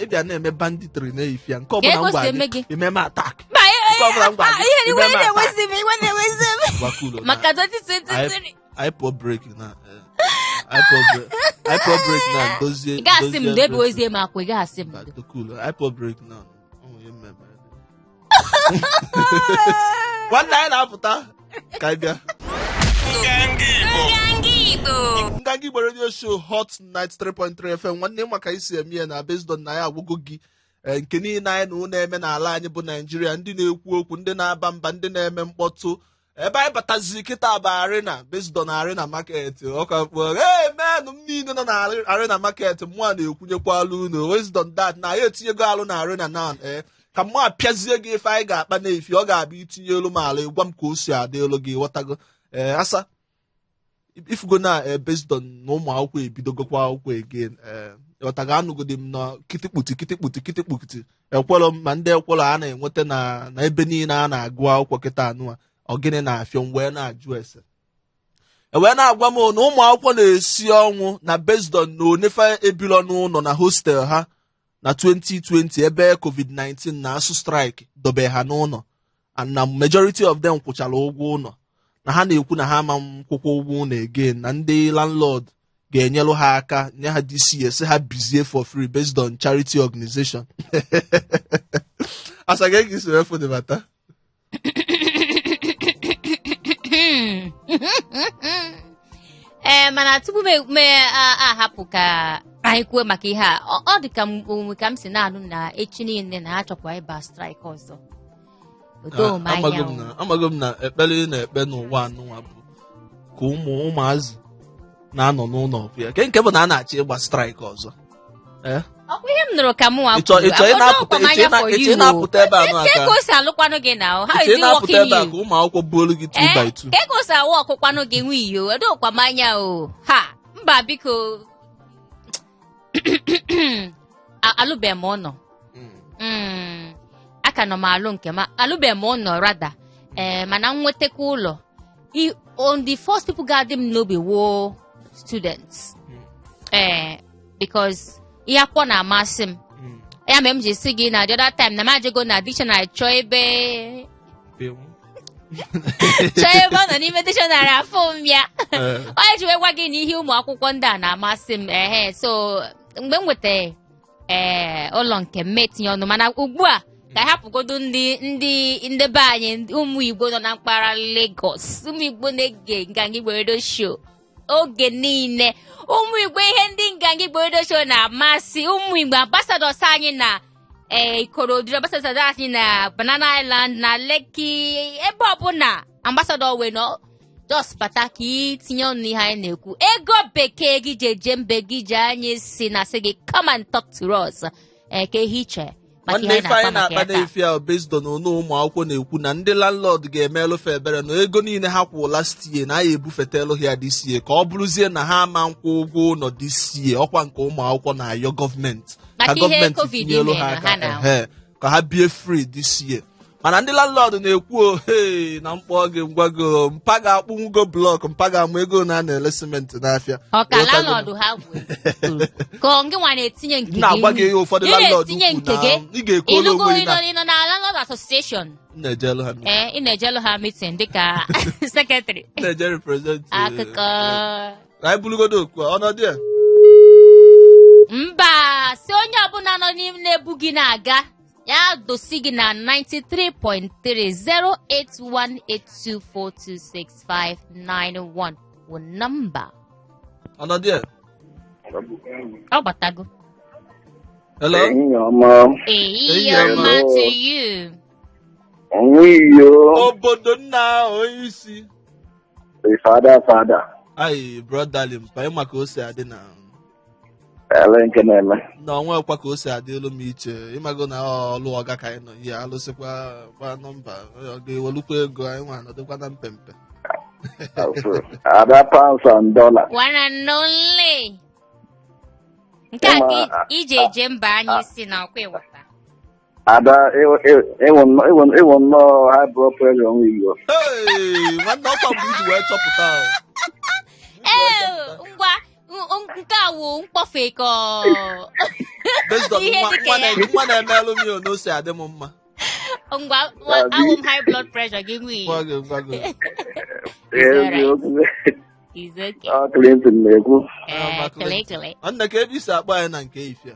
Speaker 2: ịbịa na-eme banditry na-eyifi ya nke
Speaker 4: Ka
Speaker 2: ọbụla
Speaker 4: ego
Speaker 2: m gwa
Speaker 4: si eme
Speaker 2: gị
Speaker 4: gị?
Speaker 2: ime m attack.
Speaker 4: Mba,
Speaker 2: Nke ọbụla m gwa gị,
Speaker 4: ihe
Speaker 2: ime
Speaker 4: iwe
Speaker 2: m attack.
Speaker 4: na-ewezi m, iwe na-ewezi m
Speaker 2: Gwakwuru na
Speaker 4: maka 2023.
Speaker 2: Anyị pụọ break na anyị pụọ break na dozie
Speaker 4: Ị ga-asị m
Speaker 2: dozie
Speaker 4: ndo ebe
Speaker 2: everything.
Speaker 4: ozie m akwa, ị ga-asị m
Speaker 2: Mba,
Speaker 4: ndo.
Speaker 2: cool. Anyị pụọ break na ọ nwere ihe mmemme. Nwanne, anyị na-apụta ka anyị bịa.
Speaker 1: Nganga Igbo.
Speaker 4: Nganga Igbo.
Speaker 2: Nganga Igbo Radio Show, Hot 93.3 FM. Nwanne, maka isi eme ya na based on na ya agwụgo gị, nke niile anyị na ụlọ eme n'ala anyị bụ Naijiria, ndị na-ekwu okwu, ndị na-aba mba, ndị na-eme mkpọtụ, ebe anyị batazi kịta bụ arena, based on arena market. Ọka kpọọ ee menụ m niile nọ na arena market, mụa na-ekwunyekwala unu based on that na anyị etinyego alụ na arena na ee ka mụ apịazie gị ife anyị ga-akpa n'efi. Ọ ga-abịa itinye elu m ala, ịgwa m ka o si adị elu gị. Ghọtago? Ee, asa ifugo na based on na ụmụ akwụkwọ ebidogokwa akwụkwọ again, ghọtago? Anụgodi m na kịtịkputi kịtịkputi kịtịkputi ekwelọ m, ma ndị ekwelọ a na-enweta na ebe niile a na-agụ akwụkwọ kịta anụwa. Ọ gịnị na-afịọ? M wee na-ajụ ese, e wee na-agwa m na ụmụ akwụkwọ na-esi ọnwụ na based on na one fa ebilo n'ụlọ na hostel ha na 2020, ebe COVID-19 na ASUU strike dobe ha n'ụlọ, and na majority of them kwụchara ụgwọ ụlọ, na ha na-ekwu na ha ama nkwụkwọ ụgwọ ụlọ again, na ndị landlord ga-enyelụ ha aka, nye ha DCA, sị ha bizie for free based on charity organization. Asaga ka isi wee fụdịbata.
Speaker 4: Ee, mana tupu m ahapụ ka anyị kwuo maka ihe a, ọ dị ka onwe ka m si na-anụ na echi niile na ha chọkwa ịba strike ọzọ. Odo m anya.
Speaker 2: Amago m
Speaker 4: o.
Speaker 2: na amago m na ekpere ị na-ekpe n'ụwa anụnwa bụ ka ụmụazị na-anọ n'ụlọ ọbụ ya nke bụ na a na-achọ ịgba strike ọzọ. Eh?
Speaker 4: Ọkwa ihe m nụrụ ka mụnwa
Speaker 2: Ịchọ
Speaker 4: kwuru.
Speaker 2: ịchọ ị
Speaker 4: Akwado
Speaker 2: na-apụta
Speaker 4: ọkwa m anya for
Speaker 2: ịchọ ị
Speaker 4: you o.
Speaker 2: na-apụta ebe a nụ
Speaker 4: Ke
Speaker 2: aka
Speaker 4: ka o si alụkwanụ gị na how
Speaker 2: ịchọ
Speaker 4: is
Speaker 2: ị
Speaker 4: it
Speaker 2: na-apụta
Speaker 4: working
Speaker 2: ebe a
Speaker 4: you?
Speaker 2: ka ụmụ akwụkwọ buolu gị 2 by 2.
Speaker 4: Ke ka o si awụ ọkụkwanụ gị nwe iyo odokwa m anya o ha mba biko. Alụbeghị m ụnọ. Aka nọ m alụ nke m, alụbeghị m ụnọ rada ee, mana m nwetakwa ụlọ, on the first people ga-adị m n'obi woo students, ee, because ihe akwụkwọ na-amasị m. Ya mere m ji sị gị na the other time na m ajego na dictionary chọọ ebe ọ nọ n'ime dictionary afụ m ya. Onye ji wee gwa gị na ihe ụmụ akwụkwọ ndị a na-amasị m. Ehe, so mgbe m nwetara ee ụlọ nke m, etinye ọnụ, mana ugbu a ka anyị hapụgodo ndị be anyị, ndị ụmụ Igbo nọ na mpaghara Lagos, ụmụ Igbo na-ege Nganga Igbo Radio Show oge niile, ụmụ Igbo ihe ndị Nganga Igbo Radio Show na-amasị, ụmụ Igbo ambassadors anyị na ee Ikorodu, ambassadors anyị na Banana Island, na Lekki, ebe ọbụla ambassador wee nọ, just bata ka itinye ọnụ ihe anyị na-ekwu. Ego bekee gị ji eje mbe gị ji anyị si na sị gị come and talk to us, ee, ka ihe iche maka
Speaker 2: Nwanne,
Speaker 4: ihe
Speaker 2: ife anyị
Speaker 4: anyị na-akpa
Speaker 2: na-akpa
Speaker 4: maka ya taa.
Speaker 2: na-efi ahụ based on onu ụmụ akwụkwọ na-ekwu na ndị landlord ga-emelụfe ebere na ego niile ha kwụ last year na ya ebufetelụ ha this year, ka ọ bụrụzie na ha ama nkwụ ụgwọ ụlọ this year. Ọkwa nke ụmụ akwụkwọ na-ayọ gọọmenti
Speaker 4: Maka
Speaker 2: ka
Speaker 4: ihe
Speaker 2: gọọmenti
Speaker 4: COVID
Speaker 2: tinyelu ha
Speaker 4: mere
Speaker 2: aka
Speaker 4: ha na-
Speaker 2: ehe, ka ha bie free this year. Mana ndị landlord na-ekwu o hey, na mkpọ gị ngwago mpa ga-akpụnwugo block, mpa ga-amụ ego na a na-ele simenti n'afịa.
Speaker 4: Ọ ka
Speaker 2: Ịghọtago?
Speaker 4: landlord ha kwuru ka ọ gị nwa na-etinye nke
Speaker 2: M na-agwa gị ihe ụfọdụ
Speaker 4: Ị
Speaker 2: landlord
Speaker 4: na-etinye
Speaker 2: kwu
Speaker 4: nke
Speaker 2: na
Speaker 4: gị.
Speaker 2: ị ga-ekwu olu
Speaker 4: Ịlụgo
Speaker 2: onwe gị
Speaker 4: ị
Speaker 2: na
Speaker 4: nọ ị nọ na landlord association?
Speaker 2: M na-ejelu ha meeting.
Speaker 4: Ee, ị na-ejelu ha meeting dịka secretary.
Speaker 2: M na-eje represent.
Speaker 4: Akụkọ.
Speaker 2: Ka anyị bulugodo okwu a, ọnọdụ ya.
Speaker 4: Mba, si onye ọbụla nọ n'ime na-ebu gị na-aga ya dosi gị na 93.3 08182426591 wụ nọmba.
Speaker 2: Ọnọdụ ya.
Speaker 4: Ọ gbatago.
Speaker 2: Hello.
Speaker 5: Ehihie ọma.
Speaker 4: Ehihie ọma to you.
Speaker 5: Onwe iyo.
Speaker 2: Obodo nna onye isi.
Speaker 5: Fada fada.
Speaker 2: Ayi, brotherly mpa, ịma ka o si adị na
Speaker 5: Ele nke na-eme.
Speaker 2: Na onwekwa ka o si adị elu m iche ịmago na ọlụ ọga ka anyị nọ ihe alụsịkwa gba nọmba, ọ ga-ewelukwa ego anyị nwa nọdụkwa na mpempe.
Speaker 5: Ada pounds and dollar.
Speaker 4: One and only. Nke a ka ije eje mba anyị si na ọkwa ịwata.
Speaker 5: Ada ịwụ nnọọ high blood pressure, onwe iyo.
Speaker 2: Hey, nwanne, ọkwa mgbe iji wee chọpụta o.
Speaker 4: Ee, ngwa, nke a wụ mkpọfe ka ọ-
Speaker 2: Based on
Speaker 4: Ihe
Speaker 2: nwa
Speaker 4: dịka
Speaker 2: nwa
Speaker 4: ya.
Speaker 2: nwa na-emelụ m ya na o si adị m mma.
Speaker 4: Ngwa, awụ m high blood pressure gị nwee.
Speaker 2: Gwa gị, gwa gị.
Speaker 5: Eziokwu.
Speaker 4: It's okay.
Speaker 5: Ọ Clinton na-ekwu.
Speaker 4: Ee,
Speaker 2: Ma
Speaker 4: kele kele.
Speaker 2: Nwanne, ka ebe isi akpọ anyị na nke ifia?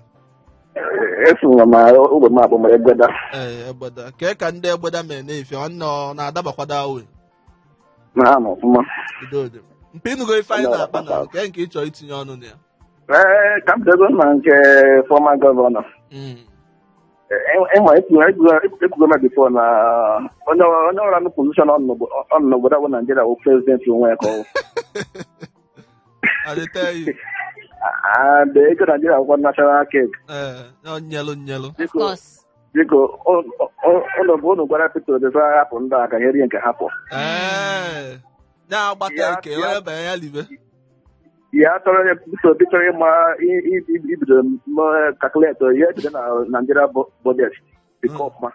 Speaker 5: Esoro m ogbe m akpọ mara Egbeda.
Speaker 2: Ee, Egbeda. Kee ka ndị Egbeda mere na-efia, nwanne? Ọ na-adabakwado awe?
Speaker 5: Na ha nọ ọfụma.
Speaker 2: Udo dị. Mpa, ịnụgo ife anyị na-akpa na nke nke ị chọrọ itinye ọnụ na ya?
Speaker 5: Ee, ka m bidogo na nke former governor. Ịma ekwugo m before na onye ọrụ anụ position ọ nọ n'obodo bụ Naijiria bụ president onwe ya ka ọ bụ.
Speaker 2: I dey tell you.
Speaker 5: And ego Naijiria akwụkwọ national cake.
Speaker 2: Ee, ọ nyelụ nyelụ.
Speaker 4: Of course.
Speaker 5: Biko, ụnụ bụ ụnụ gwara Peter Obi sị hapụ ndị a ka ihe rie nke hapụ.
Speaker 2: Ee, na-agbata eke onye banye ya libe.
Speaker 5: Ya chọrọ onye Peter Obi chọrọ ịma ibido calculate ya ebido na Nigeria budget biko ọfụma.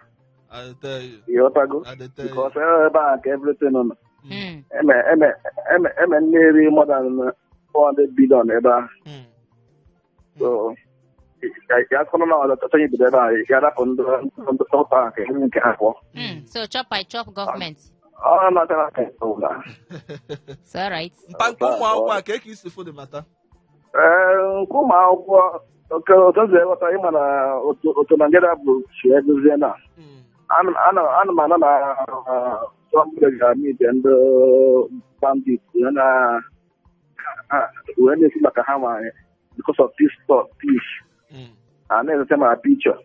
Speaker 2: I tell you.
Speaker 5: Ịghọtago?
Speaker 2: I dey tell you.
Speaker 5: Because ebe a ka everything nọ. Eme eme eme eme nne more than 400 billion ebe ahụ. So ya sọrọ na ọzọ chọọ ibido ebe ahụ, ya rapụ ndị ndị ụta ka ihe nke ha pụọ.
Speaker 4: So chop by chop government.
Speaker 5: Ọ na-achara aka ụlọ.
Speaker 4: It's all right.
Speaker 2: Mpa nke ụmụ akwụkwọ a ka eke isi fụ dị mata.
Speaker 5: Ee, nke ụmụ akwụkwọ oke otu esi eghọta ịma na otu otu Naijiria bụ si edozie na ana ana m ana na sọmbe ga-amite ndị bandit wee na wee na-esi maka ha ma because of peace talk peace a na-ezete ma picture.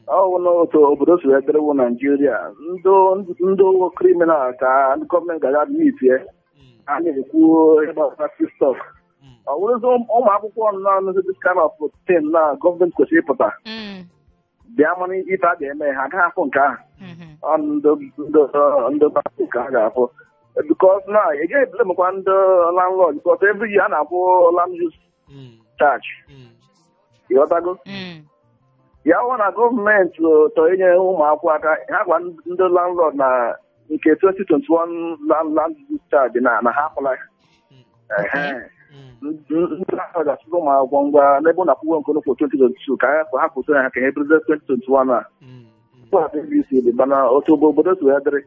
Speaker 5: Ọ bụ na otu obodo si wee dịrị wụ Naijiria, ndị ndị criminal ka ndị gọọmenti ga admit ya a na-ekwu ịgbasara peace talk. Ọ bụrụzi ụmụ akwụkwọ nọ na this kind of thing na gọọmenti kwesịrị ịpụta bịa mara ife a ga-eme, ha agaghị afụ nke ahụ. Ọ ndị ndị ndị bank ka ha ga-afụ, because na ị gaghị eblemkwa ndị landlord, because every year a na-akwụ land use charge. Ịghọtago? Ya hụ na gọọmenti chọrọ inye ụmụ akwụkwọ aka, ha gwa ndị landlord na nke 2021 land use charge na na ha akwụla ya. Ehe. Ndị landlord ga-asịrị ụmụ akwụkwọ, ngwa, n'ebe ụlọ akwụkwọ nke nnukwu 2022 ka ha kwụsị ha ka ha ebidozie 2021 a. Tupu ABC dị mana otu obodo si wee dịrị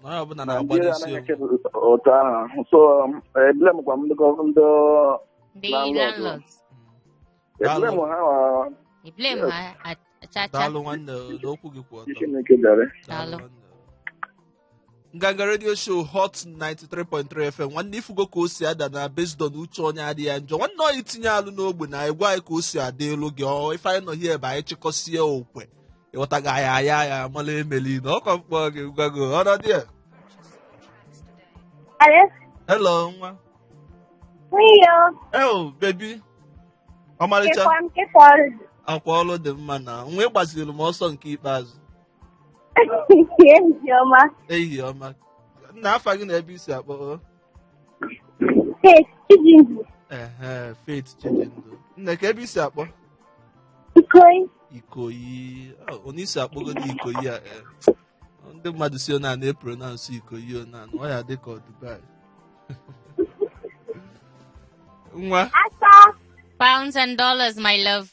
Speaker 2: Na onye ọbụla
Speaker 5: Naijiria
Speaker 2: na-agbadesi
Speaker 5: anaghị eche otu ahụ, so eblem gwa m ndị ndị
Speaker 4: Ndị
Speaker 5: landlord.
Speaker 4: landlords.
Speaker 5: Eblem ha.
Speaker 4: You blame ha cha cha.
Speaker 2: Daalụ nwanne, n'okwu gị kwụ ọtọ.
Speaker 5: Chineke dere.
Speaker 4: Daalụ.
Speaker 2: Nwanne. Nganga Radio Show, Hot 93.3 FM. Nwanne, ifugo ka o si ada na based on uche onye adịghị ya njọ. Nwanne, onye itinye alụ n'ogbe na ịgwa anyị ka o si adị elu gị. Ọ ife anyị nọ hie ebe anyị chịkọsie okwe ịghọtaga anyị aya ya amala emeli na ọkọ mkpọ gị gwago ọnọdụ ya.
Speaker 6: Hello?
Speaker 2: Hello nwa.
Speaker 6: Wiyo,
Speaker 2: eo baby ọmarịcha.
Speaker 6: kekwa m kekwa ọrụ.
Speaker 2: Akwa ọlụ dị mma na nwa ịgbaziri m ọsọ nke ikpeazụ.
Speaker 6: Ehihie ọma.
Speaker 2: Ehihie ọma. Nna, afa gị na ebe isi akpọ o?
Speaker 6: Faith Chijindu.
Speaker 2: Ehe, Faith Chijindu. Nne, ka ebe isi akpọ?
Speaker 6: Ikoyi.
Speaker 2: Ikoyi. Oh, onye isi akpọgodo Ikoyi a, eh. Ndị mmadụ si ona na-epronounce Ikoyi ona ọ ya dị ka ọ Dubai nwa.
Speaker 6: Asa.
Speaker 4: Pounds and dollars, my love.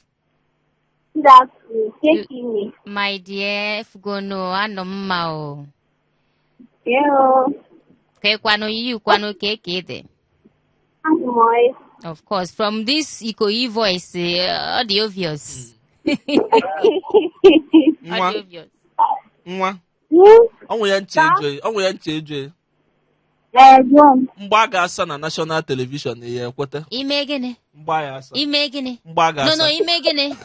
Speaker 6: Ndapụ, kekini.
Speaker 4: My dear, fugono anọ mma o.
Speaker 6: Eo,
Speaker 4: Kekwanụ yi kwanụ ka eke dị.
Speaker 6: Azụ m oyi.
Speaker 4: Of course, from this Ikoyi voice, ọ dị obvious. Ọ
Speaker 2: Nwa.
Speaker 4: dị obvious.
Speaker 2: Nwa. Ọnwụ ya nche eje, ọnwụ ya nche eje.
Speaker 6: Ee, jụọ m.
Speaker 2: Mgbe a ga-asa na national television, ya ekweta?
Speaker 4: Ime gịnị?
Speaker 2: Mgba ya asa.
Speaker 4: Ime gịnị?
Speaker 2: Mgba a
Speaker 4: No,
Speaker 2: ga-asa.
Speaker 4: no, ime gịnị?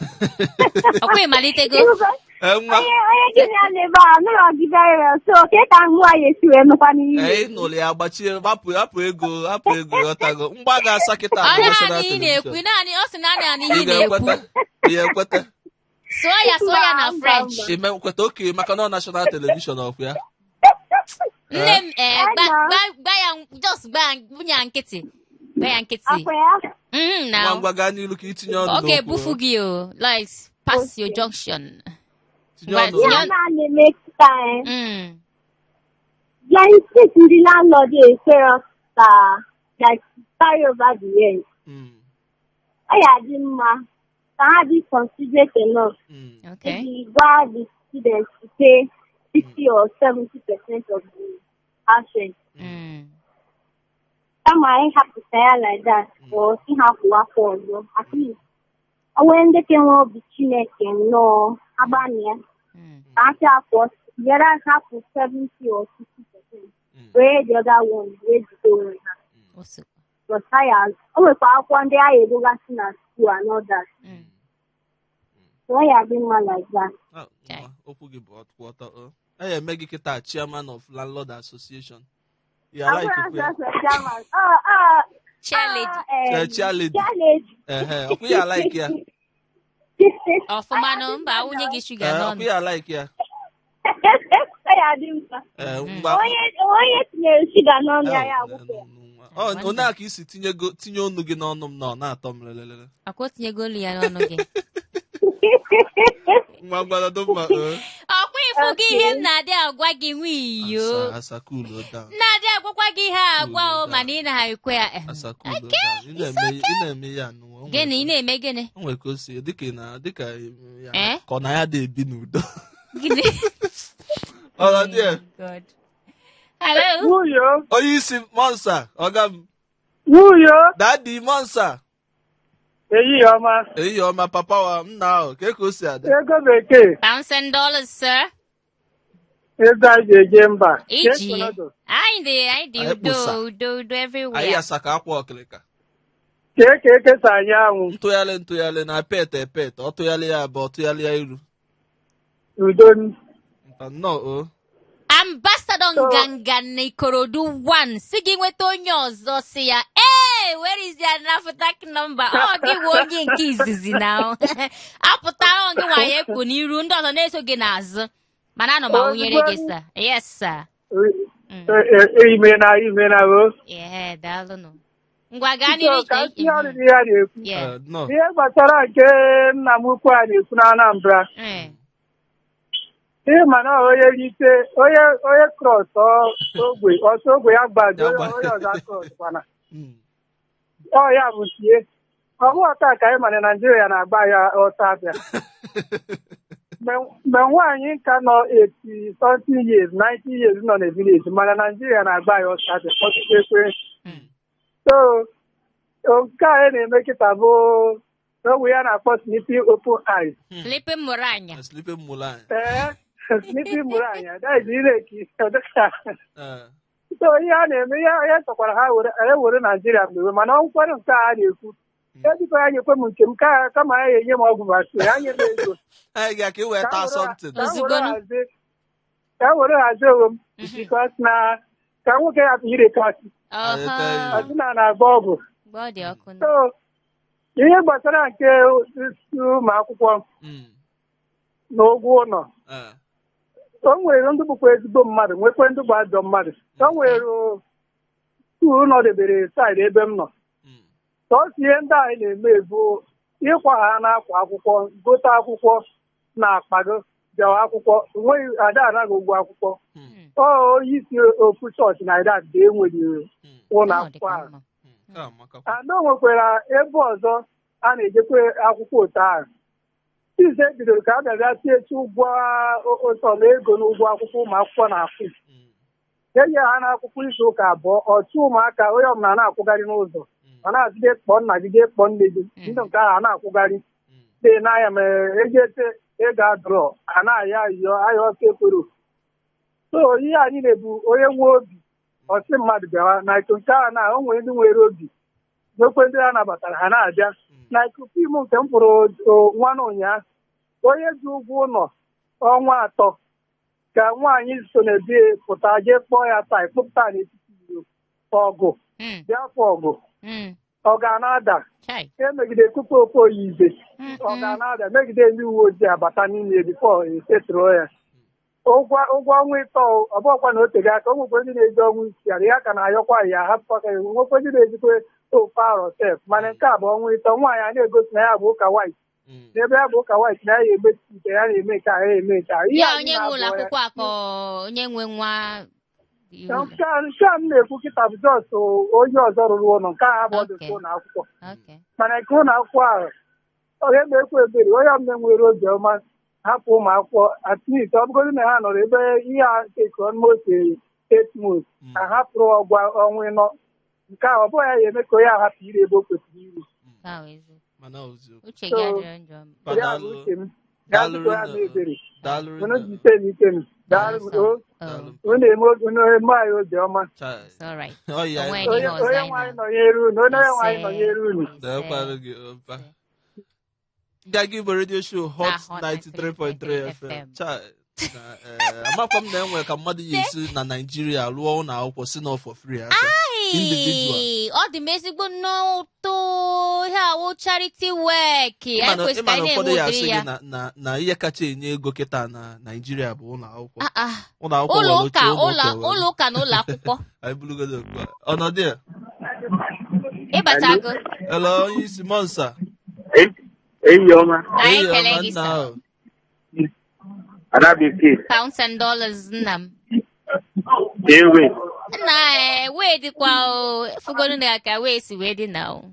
Speaker 4: Ọkwa ịmalitego?
Speaker 6: Ịhụgo,
Speaker 2: Eh, nwa.
Speaker 6: onye gị na ya na-ebe a, nụrọ gị very well. So, ke ka mụ anyị esi wee nụkwa n'ihe?
Speaker 2: Ee, ị nụrụ ya, gbachie, hapụ hapụ ego, hapụ ego. Ghọtago? Mgba ga-asa kịta
Speaker 4: Ọ
Speaker 2: na national
Speaker 4: naanị ị na-ekwu,
Speaker 2: television.
Speaker 4: naanị ọ sị naanị anị ihe
Speaker 2: Ị
Speaker 4: ị na-ekwu.
Speaker 2: ga-ekweta? Ị ga-ekweta?
Speaker 4: Sụọ ya, sụọ ya na
Speaker 6: Mba, mba,
Speaker 4: French.
Speaker 6: mba.
Speaker 2: Ime kweta oke maka na ọ national television ọkụ ya.
Speaker 4: Nne m, ee, gba
Speaker 6: Ana.
Speaker 4: gba gba ya, just gba ya, bunye ya nkịtị. Gba ya nkịtị.
Speaker 6: Akwa ya?
Speaker 2: Ngwa
Speaker 4: Now.
Speaker 2: ngwa, gaa n'ilu ka itinye ọnụ
Speaker 4: Ọ
Speaker 2: n'okwu.
Speaker 4: ga-ebufu gị o. Like, pass your junction.
Speaker 2: Tinye
Speaker 4: Ngwa,
Speaker 2: ọnụ.
Speaker 6: Ihe
Speaker 4: tinye
Speaker 6: a na-eme kịta, eh. There is ndị landlord ekwere ka like carry over the rent. Ọ ya dị mma ka ha dị considerate enough. Maybe gwa the students to pay 60 or 70% of the house rent. Kama ịhapụta ya like that or ịhapụ afọ ọzọ. At least, o nwee ndị ka nwee obi Chineke nnọọ agbani ya. Ka ha si afọ the other hapụ 70 or 60%. Wee the other one wee jide onwe ha.
Speaker 4: O sokwa.
Speaker 6: But ha ya, o nwekwa akwụkwọ ndị a egogasị na school and all that. So ọ ya dị mma like that.
Speaker 2: Ah, nwa, okwu gị bụ ọtụ ọtọ ọ. A ya eme gị kịta chairman of landlord association ya like
Speaker 6: Abụrụ
Speaker 2: kwe ya.
Speaker 6: sọsọ chairman. Ọ ọ
Speaker 4: Chair lady.
Speaker 2: Eh, chair lady.
Speaker 6: Chair lady.
Speaker 2: Ehe, ọkụ ya like ya.
Speaker 4: Ọfụma nụ, mba, awụnye gị shuga
Speaker 2: Eh,
Speaker 4: n'ọnụ.
Speaker 2: ọkụ ya like ya.
Speaker 6: Ọ ya dị mma.
Speaker 2: Eh, ngwa.
Speaker 6: Onye tinyere shuga n'ọnụ ya, ya agwụpụ ya.
Speaker 2: Ọ onye a ka isi tinye tinye ọnụ gị n'ọnụ m na ọ na-atọ m lelelele.
Speaker 4: Akwa o tinyego olu ya n'ọnụ gị.
Speaker 2: Nwa, ngwanado mma eh.
Speaker 4: Ọkwa. Ịfụgo ihe m na-adị agwa gị nwiyo.
Speaker 2: Asa, asa, cool down.
Speaker 4: M na-adị agwakwa gị ihe a agwa o
Speaker 2: Cool down.
Speaker 4: mana ị na-ekwe ya.
Speaker 2: Asa, cool down. Ị na-eme ya nụ. O nwere
Speaker 4: Gịnị ị na-eme gịnị?
Speaker 2: O nwere ka o si dịka ị na dịka ya
Speaker 4: Eh?
Speaker 2: ka ọ na ya dị ebi n'udo.
Speaker 4: Gịnị?
Speaker 2: Ọ dị ya.
Speaker 4: God. Hello?
Speaker 7: Nwunye,
Speaker 2: Onye isi Monsa, ọga m.
Speaker 7: nwunye,
Speaker 2: Daddy Monsa.
Speaker 7: ehihie ọma,
Speaker 2: Ehihie ọma papa wa m na ahụ ka o si adị.
Speaker 7: ego bekee,
Speaker 4: Pounds and dollars, sir.
Speaker 7: ego anyị ga-eje mba.
Speaker 4: Iji.
Speaker 7: Ka ọnọdụ.
Speaker 4: Anyị dị
Speaker 2: Anyị
Speaker 4: udo
Speaker 2: kpụsa.
Speaker 4: udo udo
Speaker 2: Anyị
Speaker 4: everywhere.
Speaker 2: asaka akwa ọkịlịka.
Speaker 7: Kee ka ekesa anyị anwụ,
Speaker 2: Ntụgharị ntụgharị na pet epet, ọ tụgharị ya abụọ, ọ tụgharị ya iru.
Speaker 7: udo.
Speaker 2: Nta nnọọ o.
Speaker 4: Ambassador Nganga na Ikorodu 1 si gị nweta onye ọzọ si ya ee where is your NAFDAC number ọ gị wụ onye nke izizi na apụta ọ gị nwa ya ekpu n'iru ndị ọzọ na-eso gị n'azụ mana anọ m awụnyere gị sir yes sir.
Speaker 7: Ime na ime na o.
Speaker 4: Yeah, daalụnụ ngwa gaa n'iru.
Speaker 7: Ka ihe ọrụ ihe a na-ekwu.
Speaker 4: Yeah.
Speaker 2: Nnọọ.
Speaker 7: Ihe gbasara nke nna m ukwu a na-ekwu na Anambra. Ihe ma na onye rite onye onye cross ogwe ọsọ ogwe ya gbaji
Speaker 2: Ya
Speaker 7: onye onye ọzọ cross kwana. Ọ ya bụ tie. Ọ bụghị taa ka anyị ma na Naijiria na-agba ya ọsọ abịa. Mgbe nwaanyị nka nọ 80 something years, 90 years nọ na village mana Naijiria na-agba ya ọsọ abịa ọtụtụ ekwe. So nke a na-eme kịta bụ ogwe ya na-akpọ sleeping open eyes.
Speaker 4: Sleeping mụrụ anya.
Speaker 2: Sleeping mụrụ anya.
Speaker 7: Ee, sleeping mụrụ anya. That is ire ka so ihe a na-eme ihe ya chọkwara ha were ewere Naijiria mgbe mana ọgwụkwanụ nke a na-ekwu ejikọ ya nyekwe m nke m ka kama ya enye m ọgwụ ma sị ya nye m ego
Speaker 2: Anyị ga ka ị wee taa something.
Speaker 7: ka m were
Speaker 4: Ozugbo.
Speaker 7: Ka m were hazie onwe m because na ka nwoke hapụ ire kasị ọsị na na-agba ọgwụ
Speaker 4: Mgbe ọ dị ọkụ
Speaker 7: so ihe gbasara nke ụmụ akwụkwọ na ụgwọ ụlọ o nwere ndị bụkwa ezigbo mmadụ nwekwa ndị bụ ajọ mmadụ o nwere school nọdebere side ebe m nọ sọsọ ihe ndị anyị na-eme bụ ịkwa ha na-akwa akwụkwọ gote akwụkwọ na akpa gị bịawa akwụkwọ enweghị ada anaghị ụgwọ akwụkwọ ọ onye isi ofu chọọchị na idat ka enwere ụlọ
Speaker 4: Ọ
Speaker 7: akwụkwọ
Speaker 4: dịkwa
Speaker 7: ahụ
Speaker 4: mma.
Speaker 2: Nke a amakakwa.
Speaker 7: Ada o nwekwara ebe ọzọ a na-ejekwa akwụkwọ otu ahụ ize bidoro ka a bịabịa tie ụgwọ ụtọla ego n'ụgwọ akwụkwọ ụmụ akwụkwọ na-akwụ enye ha n'akwụkwọ izu ụka abụọ ọchụ ụmụaka onye ọbụla na-akwụgharị n'ụzọ ọ na-asị gị kpọọ nna gị gị kpọọ nne gị ndị nke ahụ a na-akwụgharị dị n'anya ma ejete ego adọrọ a na-ayọ ayọ ayọ ọsọ ekworo so ihe a niile bụ onye nwe obi ọsị mmadụ bịawa na iko nke ahụ na o nwere ndị nwere obi nwekwe ndị ha nabatara ha na-abịa na iko fim nke m fụrụ nwa na ụnyaahụ onye ji ụgwọ ụlọ ọnwa 3 ka nwaanyị so na ebe pụta jee kpọọ ya taa kpụpụta n'etiti iro ọgụ bịa fọ ọgụ ọ ga na-ada
Speaker 4: Chai.
Speaker 7: emegide tupu ofe oyize ọ ga na-ada megide ndị uwe ojii abata n'ime before esetụrụ ya ụgwọ ọnwa 3 ọ bụghịkwa na o tego aka o nwekwe ndị na-eji ọnwa isii ara ya ka na-ayọkwa ya hapụkwa ka nwekwe ndị na-ejikwa ofe arọ sef mana nke a bụ ọnwa 3 nwaanyị a na-egosi na ya bụ ụka white n'ebe ya bụ ụka white na ya eme nke ya na-eme nke a ya eme nke a Ihe
Speaker 4: Ya
Speaker 7: a
Speaker 4: onye
Speaker 7: niile
Speaker 4: nwe ụlọ
Speaker 7: abụọ ya.
Speaker 4: akwụkwọ a ka onye nwe nwa
Speaker 7: Nke a m na-ekwu kịta bụ just onye ọzọ rụrụ ụlọ nke a bụ ọdụ
Speaker 4: Okay.
Speaker 7: ụlọ akwụkwọ
Speaker 4: Okay.
Speaker 7: mana nke ụlọ akwụkwọ ahụ onye na-ekwu ebere onye ọbụla nwere obi ọma hapụ ụmụ akwụkwọ at least ọ bụgodị na ha nọrọ ebe ihe a take almost 8 months a hapụrụ ọgwa ọnwa 4 nke a ọ bụghị ya ga-eme ka onye ahụ hapụ iri ebe o kwesịrị iru
Speaker 4: Nke a bụ eziokwu.
Speaker 2: Mana oziokwu.
Speaker 4: Uche gị adịrọ njọ.
Speaker 7: Ya bụ uche m. Ya
Speaker 2: Daalụ
Speaker 7: bụkwa ya
Speaker 2: rinne.
Speaker 7: bụ ebere.
Speaker 2: Daalụ
Speaker 7: Unu
Speaker 2: rinne.
Speaker 7: jite n'ike m. Daalụ
Speaker 4: Daalụ,
Speaker 7: o.
Speaker 4: Oh,
Speaker 7: Unu eme unu eme anyị obi ọma.
Speaker 2: Chai.
Speaker 4: it's all right.
Speaker 2: Ọ ya
Speaker 4: Onwe
Speaker 2: anyị
Speaker 4: ihe
Speaker 7: Onye
Speaker 4: ọzọ
Speaker 7: onye
Speaker 4: anyị
Speaker 7: nwe anyị
Speaker 4: na-
Speaker 7: nọnyere unu. Onye nwe anyị
Speaker 4: Ise.
Speaker 7: nọnyere unu.
Speaker 4: Ise.
Speaker 2: Daalụkwanụ gị ọba. Nganga Igbo Radio Show Hot
Speaker 4: Na Hot
Speaker 2: 93.3 FM.
Speaker 4: FM.
Speaker 2: Chai. Na, amakwa m na enwe ka mmadụ ya esi na Naijiria rụọ ụlọ akwụkwọ si na for free asa. Individual.
Speaker 4: Ai, ọ dị m ezigbo nnọọ ụtọ ihe awụ charity work. Anyị
Speaker 2: Ịma na
Speaker 4: kwesịrị
Speaker 2: ịma
Speaker 4: ka
Speaker 2: na
Speaker 4: anyị
Speaker 2: ụfọdụ
Speaker 4: na-enwe
Speaker 2: ya asị
Speaker 4: ụdịrị
Speaker 2: gị
Speaker 4: ya.
Speaker 2: na ihe kacha enye ego kịta na Naijiria bụ ụlọ akwụkwọ.
Speaker 4: Ah, ah.
Speaker 2: Ụlọ akwụkwọ
Speaker 4: Ụlọ
Speaker 2: nwere
Speaker 4: ụka
Speaker 2: oche, ụmụ
Speaker 4: ụlọ
Speaker 2: ụka nwere.
Speaker 4: ụlọ ụka na ụlọ akwụkwọ.
Speaker 2: Anyị bulugodo okwu a. Ọnọdụ ya.
Speaker 4: Ịbatago.
Speaker 2: Hello, onye isi Monsa.
Speaker 5: Enyi ọma,
Speaker 4: Anyị
Speaker 2: Ehihie
Speaker 4: ekele
Speaker 2: ọma
Speaker 4: gị
Speaker 2: nna
Speaker 4: sir.
Speaker 2: ahụ.
Speaker 5: Ada Bekee.
Speaker 4: Pounds and dollars nna m.
Speaker 5: Ewe.
Speaker 4: Nna ee, wee dịkwa o fugonu na ka wee si wee dị na o.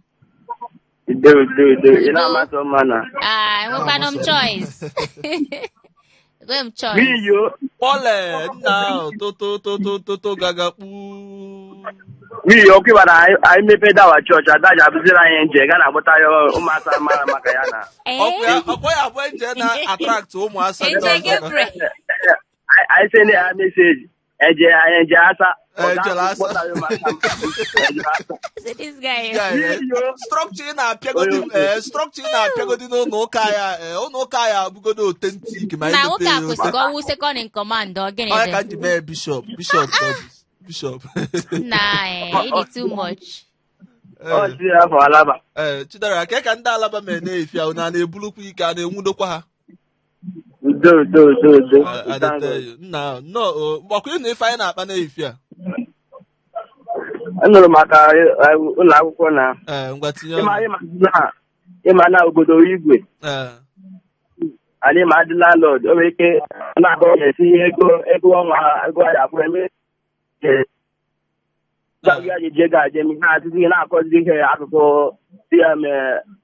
Speaker 5: Udo udo udo. Ị na-amasị ọma na.
Speaker 4: Ah, enwekwanụ m choice. Enwe m choice.
Speaker 5: Wiyo.
Speaker 2: Kpọle nna ahụ totototototo gaga kpuu.
Speaker 5: Wiyo ọkụ ịbara anyị mepee dawa chọọchị ada ji abụziri anyị nje ga na-agbata ya ụmụaka mara maka ya na.
Speaker 4: Ee,
Speaker 2: Ọkwa ya bụ nje na-attract ụmụasa ndị
Speaker 4: Nje
Speaker 2: ọzọ.
Speaker 4: Gabriel.
Speaker 5: Anyị send ya message. Eje anyị eje asa.
Speaker 2: Ejere asa.
Speaker 5: Kpọta ya ụmụaka. Ejere asa.
Speaker 4: See this guy.
Speaker 2: Yeah, yeah. Structure ị na-apịagodi structure ị na-apịagodi n'ụlọ ụka ya ụlọ ụka ya abụgodo authentic ma
Speaker 4: Na
Speaker 2: anyị
Speaker 4: nwoke a
Speaker 2: mepee
Speaker 4: kwesịrị ka ọ wụ second in command ọ gịnị
Speaker 2: onye ka
Speaker 4: dị?
Speaker 2: m ji mee bishọp bishọp ka ọ bụ. Bishọp.
Speaker 4: Na it is too much.
Speaker 5: Ọ si afọ alaba.
Speaker 2: Ee, Chidera, ke ka ndị Alaba mere na-efi ahụ na na-ebulukwa ike a na-enwudokwa ha.
Speaker 5: Udo udo udo udo.
Speaker 2: I dey tell you. Nna nnọọ o, gbakwa ịnụ ife anyị na-akpa na-efi a.
Speaker 5: Anụrụ maka ụlọ akwụkwọ na
Speaker 2: Ee, ngwa tinye
Speaker 5: ịma
Speaker 2: ọnụ.
Speaker 5: ịma na ịma na obodo igwe
Speaker 2: Ee.
Speaker 5: anyị ma adị landlord o nwere ike na-agọ esi ego ego ọnwa ha ego ha akwụ eme ya ji je ga aje ha atụzi na-akọzi ihe akụkụ si ya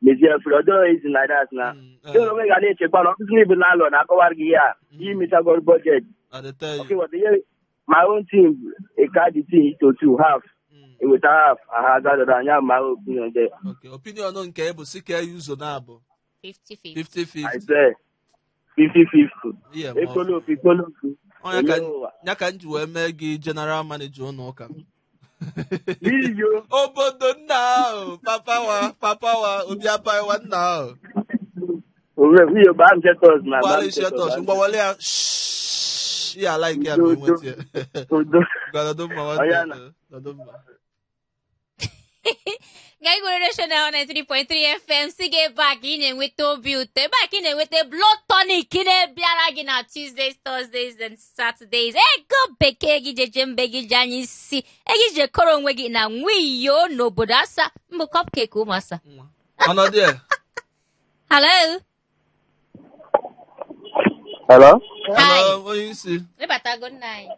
Speaker 5: mezie efere ọ dịghị easy like that na
Speaker 2: Mm,
Speaker 5: ị onwe ga na-echekwa na ọtụtụ ndị landlord na-akọwara gị ihe a imechagoro budget.
Speaker 2: I dey tell
Speaker 5: Okay,
Speaker 2: you.
Speaker 5: what the year, my own team, a card the team to two half. Eweta half, aha gadara anya my opinion there.
Speaker 2: Okay, opinion nke bụ si ka ya ụzọ na-abụ
Speaker 4: 50-50.
Speaker 2: 50-50.
Speaker 5: I swear, 50-50.
Speaker 2: Ihe ma ọ
Speaker 5: Ekolofu, ekolofu.
Speaker 2: Onye ka
Speaker 5: Elewa.
Speaker 2: ya ka m ji wee mee gị general manager ụlọ ụka m.
Speaker 5: Iyo.
Speaker 2: Obodo nna ahụ, papa wa, papa wa, obi apawa nna ahụ.
Speaker 5: Owe, iyo ba m chetos na. ba m
Speaker 2: Gbara shetos,
Speaker 5: chetos.
Speaker 2: ngwa wale ya. Shhh, ya like ya ma enweta ya.
Speaker 5: Udo.
Speaker 2: Ngwa nọdụ mma
Speaker 5: Onye
Speaker 2: nwanne.
Speaker 5: na.
Speaker 2: Nọdụ mma.
Speaker 4: Ga igwe National 93.3 FM si gị ebe a ka ị na-enweta obi ụtọ, ebe a ka ị na-enweta blood tonic na-abịara gị na Tuesdays, Thursdays and Saturdays. Ego bekee gị jeje mbe gị ji anya isi ego iji ekoro onwe gị na nwiyo n'obodo asa mbụ cupcake ụmụasa.
Speaker 2: Ọnọdụ ya.
Speaker 4: Hello.
Speaker 5: Hello?
Speaker 4: Hi.
Speaker 2: Hello, onye isi.
Speaker 4: Ịbatago nna anyị.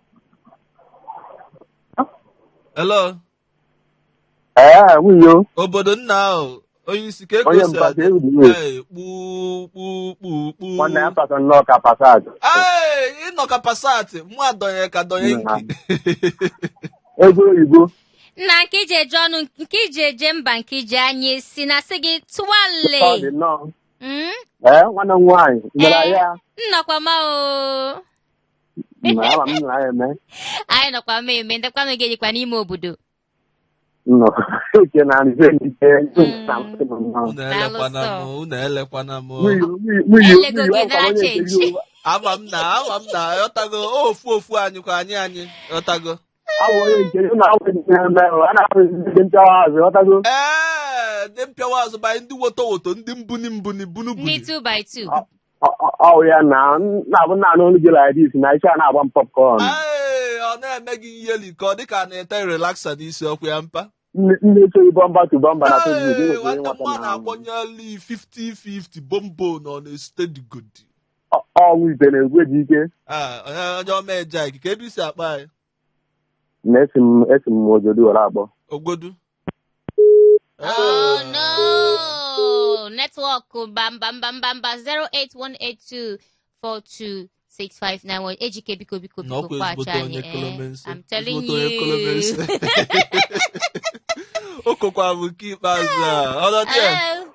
Speaker 2: Hello.
Speaker 5: Eh, wiyo.
Speaker 2: Obodo nna ahụ, onye isi ka ego
Speaker 5: Onye
Speaker 2: si
Speaker 5: mba
Speaker 2: adị.
Speaker 5: ka ewu dị.
Speaker 2: Ee, kpuu kpuu kpuu kpuu.
Speaker 5: Nwanne ya pasa nnọọ ka Passat.
Speaker 2: Ee, ịnọ ka Passat, mụ adọnye ka dọnye nki.
Speaker 5: Ego oyibo.
Speaker 4: Nna nke iji eje ọnụ nke iji eje mba nke iji anya isi na sị gị
Speaker 5: Ọ dị
Speaker 4: tụwale.
Speaker 5: nnọọ. Ee, nwanne m nwaanyị, mere ya.
Speaker 4: Nnọkwa ma o.
Speaker 5: Na ama m na ya eme.
Speaker 4: Anyị nọkwa ma eme ndekwanụ gị ejikwa n'ime obodo.
Speaker 5: Nnọọ. Uche na nze nje.
Speaker 2: Unu elekwana m, unu elekwana m.
Speaker 4: Elego gị nara change.
Speaker 2: Ama m na, ama m na, ghọtago, ofu ofu anyị kwa anyị anyị, ghọtago.
Speaker 5: Awụ onye nke na awụ nke na a na-ahụ ndị nchawa azụ, ghọtago.
Speaker 2: Ee, ndị mpịawa azụ bụ anyị ndị woto woto, ndị mbuni mbuni bunu
Speaker 4: Ndị
Speaker 2: buni.
Speaker 4: 2 by 2.
Speaker 5: Ọ ya na na-abụ naanị olu gị like this na isi a na-agba m popcorn.
Speaker 2: Ee, ọ na-eme gị ihe ka ọ dị ka a na-ete relaxer n'isi ọkụ ya mpa.
Speaker 5: Ndị esoghị bọmba to bọmba na Facebook
Speaker 2: Ee,
Speaker 5: ị nwetara
Speaker 2: nwata
Speaker 5: ịnweta
Speaker 2: mma
Speaker 5: na
Speaker 2: na-akpọnyeli 50-50 bombo nọ na-esite digodi.
Speaker 5: Ọnwụ ite na-egwu eji ike.
Speaker 2: Ah, onye onye ọma eje anyị ka ebe isi akpa anyị.
Speaker 5: Na esi m esi m ojodu were akpọ.
Speaker 2: Ogbodu.
Speaker 4: Oh no! Network bam bam bam bam bam 08182426591. Ejike biko biko biko
Speaker 2: N'ọkwa
Speaker 4: kwaghachi
Speaker 2: ezigbote
Speaker 4: anyị.
Speaker 2: onye
Speaker 4: Eh,
Speaker 2: kolomenso.
Speaker 4: I'm telling
Speaker 2: Ezigbote onye
Speaker 4: you.
Speaker 2: kolomenso. O kokwa bụ nke ikpeazụ a. Ọnọdụ ya.
Speaker 4: Hello.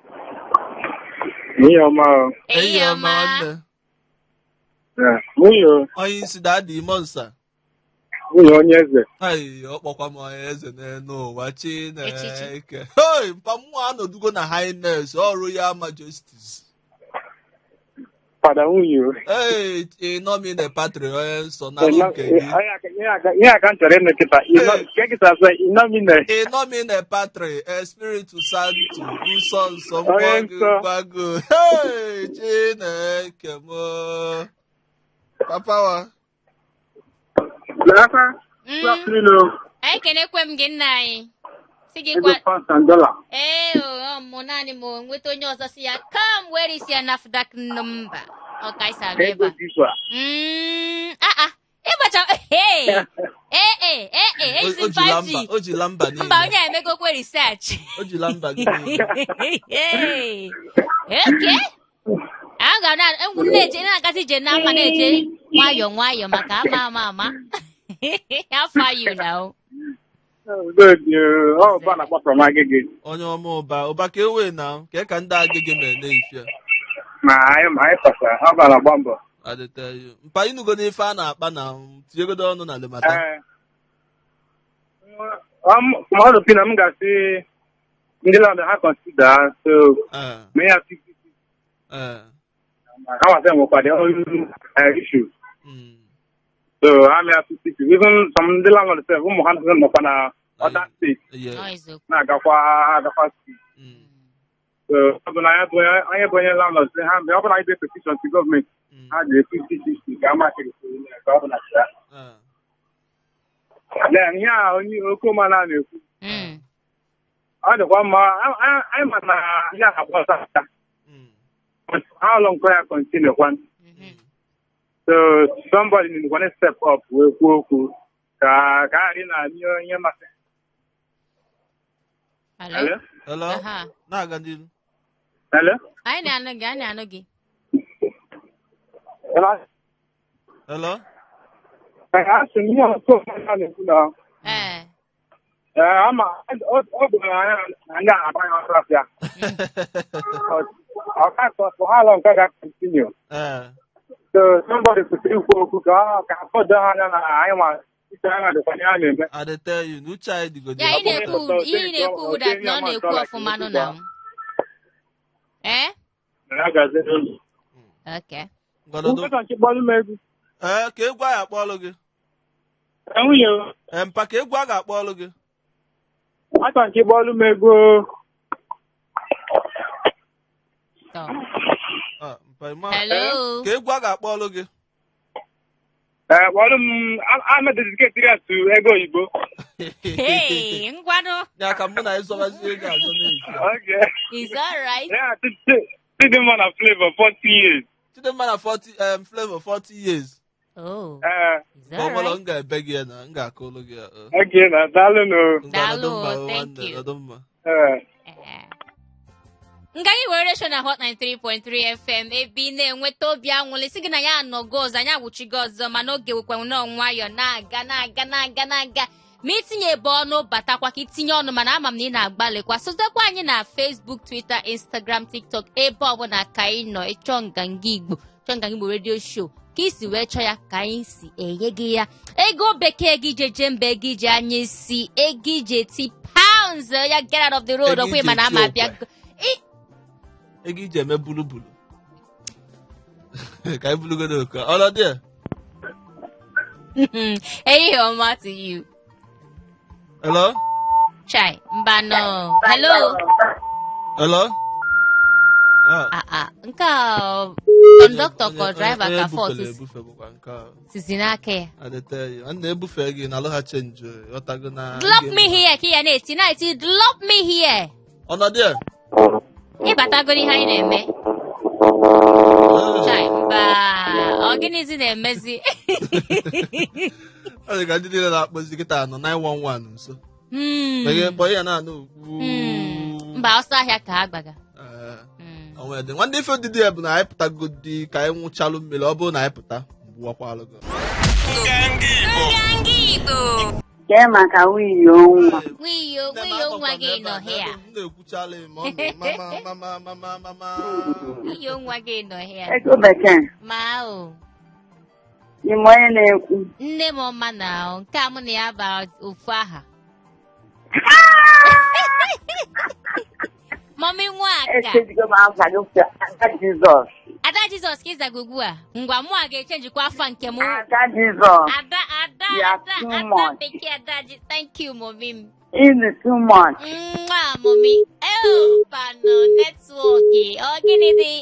Speaker 8: Nwunye ọma.
Speaker 4: Ehihie ọma.
Speaker 2: Nwanne.
Speaker 8: Nwunye
Speaker 2: Onye isi da-adị ime nsa.
Speaker 8: nwunye onye eze.
Speaker 2: Ai, ọ kpọkwa m onye eze n'elu ụwa
Speaker 4: Echichi.
Speaker 2: Chineke. Hei, mpa mmụọ anọdugo na highness, ọ Royal Majesties.
Speaker 8: Fada nwunye.
Speaker 2: Ee, ịnọmine patri onye nsọ na nke gị.
Speaker 8: Ihe a ka m chọrọ ịnụ kịta. Nke kịta sị ịnọmine.
Speaker 2: Ịnọmine patri, Espiritu Santo, nsọ nsọ
Speaker 8: Onye
Speaker 2: mgbago
Speaker 8: nsọ.
Speaker 2: mgbago. Hei, Chineke m. Papa wa.
Speaker 8: N'aka.
Speaker 4: Anyị kenekwe m gị nna anyị. Sị gị
Speaker 8: Ego
Speaker 4: kwa
Speaker 8: pounds and dollar.
Speaker 4: Ee, o, ọ mụ naanị m o, nweta onye ọzọ si ya come where is your NAFDAC number? Ọ ka anyị si abịa ebe
Speaker 8: Ego
Speaker 4: a.
Speaker 8: dịkwa.
Speaker 4: Ah ah. Ịgbacha hey. Ee ee ee ee
Speaker 2: O
Speaker 4: ezi
Speaker 2: o jila mba
Speaker 4: 5G.
Speaker 2: o jila mba
Speaker 4: Mba
Speaker 2: niile.
Speaker 4: onye a emegokwe research.
Speaker 2: O jila mba gị niile.
Speaker 4: Hey. Okay. A ga na egwu na-eje na-agazi ije na ama na-eje nwayọọ nwayọọ maka ama ama ama. How far you now?
Speaker 8: Good. Ọ bụ na-akpọ from Agege.
Speaker 2: Onye ọma ụba ụba ka ewe na ka ndị Agege mere n'efia.
Speaker 8: Ma anyị ma anyị pasa, ọ bụ na-agba mbọ.
Speaker 2: I dey tell you. Mpa inugo n'ife a na-akpa na tinyegodo ọnụ na lemata.
Speaker 8: Ee. Mmadụ pi na m ga-asị ndị landlord ha consider so mee ya 50. Ha nwasị nwekwa the own issue. So ha mee ya 50. Even some ndị landlord sef ụmụ ha nọkwa na other state
Speaker 2: Yeah.
Speaker 4: Ọ eziokwu.
Speaker 8: na-agakwa agakwa school. So ọ bụ na anyị bụ onye landlord sị ha mgbe ọ bụla anyị dee petition to gọọmenti ha ji 50-60 ka amakịrị ka ọ bụ na ya. Then ihe a onye okomala na-ekwu ọ dịkwa mma anyị ma na ihe a na-agba ọsọ aka. How long can I continue one? So somebody need to step up wee kwuo okwu ka ka ghara ị na ihe masị.
Speaker 4: Hello?
Speaker 8: Hello?
Speaker 2: Hello?
Speaker 4: Aha.
Speaker 2: Na-aga n'ihu.
Speaker 8: Hello?
Speaker 4: Anyị na-anụ gị, anyị na-anụ gị.
Speaker 8: Hello?
Speaker 2: Hello?
Speaker 8: Asị m ihe okomala na-ekwu na
Speaker 4: Ee.
Speaker 8: ee ama ọ bụ na anyị na-agba ya ọsọ afịa. Ọ ka for how long ka ga-continue? So somebody kwesịrị ikwu okwu ka ọ ka afọdụ ha anya na anyị ma uche anyị dịkwa ihe a na-eme.
Speaker 2: I dey tell you, na uche anyị dịgodi.
Speaker 4: Ya ị na-ekwu ihe ị na-ekwu that na ọ na-ekwu ọfụma nụ na m. Eh?
Speaker 8: Na ya gazie n'ụlọ.
Speaker 4: Okay.
Speaker 2: Ngọdọdọ.
Speaker 8: Ụkọta nchịkpọlụ m egwu.
Speaker 2: Ee, ka egwu a ga-akpọlụ gị.
Speaker 8: Ee, nwunye m.
Speaker 2: Ee, mpa ka egwu a ga-akpọlụ gị.
Speaker 8: Achọ nchịkpọlụ m egwu.
Speaker 4: Tọ.
Speaker 2: Ah, mpa ịma.
Speaker 4: Hello.
Speaker 2: Ka egwu a ga-akpọlụ gị.
Speaker 8: Ee, kpọlụ m ama dedicate ya to ego oyibo.
Speaker 4: Hey, ngwanụ.
Speaker 2: Ya ka mụ na ịzọbazi ego azọ n'ezie.
Speaker 8: Okay.
Speaker 4: Is all right.
Speaker 8: Yeah, Chidimma na Flavor 40 years.
Speaker 2: Chidimma na 40 Flavor 40 years.
Speaker 4: Oh.
Speaker 8: Ee.
Speaker 4: Is
Speaker 2: Ka
Speaker 4: all
Speaker 2: ọ bụla
Speaker 4: right.
Speaker 2: m ga-ebe gị ya na m ga-akụlụ gị ya.
Speaker 8: Okay, na daalụ nụ.
Speaker 4: Daalụ,
Speaker 2: Nọdụ mma,
Speaker 4: thank
Speaker 2: nwanne,
Speaker 4: you.
Speaker 2: nọdụ mma.
Speaker 8: Ee.
Speaker 4: Nga anyị were resho na Hot 93.3 FM ebe ị na-enweta obi anwụlị sị gị na ya anọgo ọzọ anyị agwụchigo ọzọ mana oge wekwa nnọọ nwayọọ na-aga na-aga na-aga na-aga ma itinye ebe ọnụ batakwa ka itinye ọnụ mana ama m na ị na-agbalịkwa sotekwa anyị na Facebook, Twitter, Instagram, TikTok ebe ọbụla ka anyị nọ ịchọ Nganga Igbo chọọ Nganga Igbo radio show ka isi wee chọọ ya ka anyị si enye gị ya ego bekee gị ije jee mba ego ije anya isi ego ije ti pounds ya get out of the road
Speaker 2: Ego
Speaker 4: ọkwa
Speaker 2: ije
Speaker 4: mana
Speaker 2: eti
Speaker 4: ama abịa
Speaker 2: okwe. Ego iji eme bulubulu. Ka anyị bulugodo oke. Ọlọdị a?
Speaker 4: Ehihie ọma to you.
Speaker 2: Hello?
Speaker 4: Chai, mba no. Hello?
Speaker 2: Hello? Ah.
Speaker 4: Ah, ah. Nke a kọndọktọ ka driver
Speaker 2: Onye
Speaker 4: ka fọt
Speaker 2: ebufere ebufe bụkwa nke a.
Speaker 4: sizi n'aka ya.
Speaker 2: I dey tell you. A na-ebufe gị na alụghachi njo. Ghọtago na.
Speaker 4: Drop me here ka ya na-eti na-eti drop me here.
Speaker 2: Ọnọdụ a?
Speaker 4: Ịbatago n'ihe anyị na-eme. Chai, mba. Ọ gịnịzi na-emezi?
Speaker 2: Ọ dị ka ndị niile na-akpọzi kịta nọ 911 nso. Meghe kpọọ ya na-anụ ugwu.
Speaker 4: Mba, ọsọ ahịa ka ha gbaga.
Speaker 2: Onwe dị nwanne ife odidi ya bụ na anyị pụtagodi ka anyị nwụchalụ mmiri ọ bụrụ na anyị pụta mgbuwakwalụ gị.
Speaker 1: Nganga Igbo.
Speaker 4: Nganga Igbo.
Speaker 6: Kee maka nwunye nwa.
Speaker 4: Nwunye nwunye nwa gị nọ here.
Speaker 2: M na-ekwuchala ma ọ nụ mama mama mama mama.
Speaker 4: Nwunye nwa gị nọ here.
Speaker 6: Ego bekee,
Speaker 4: Ma o.
Speaker 6: ime onye na-ekwu.
Speaker 4: Nne m ọma na o, nke a mụ na ya bara ofu aha. Mọmi Nwaka.
Speaker 6: Echezigo m afa gị Ada Jizọs.
Speaker 4: Ada Jizọs ka ịzaga ugbu a. Ngwa mụ a ga-echenjikwa afa nke m.
Speaker 6: Ada Jizọs.
Speaker 4: Ada Ada
Speaker 6: You are
Speaker 4: Ada
Speaker 6: too
Speaker 4: Ada
Speaker 6: much.
Speaker 4: bekee Ada Ji. Thank you mọmi m.
Speaker 6: Ịnụ too much.
Speaker 4: Nwa mọmi. Eupano netwọk. Ọ gịnị dị?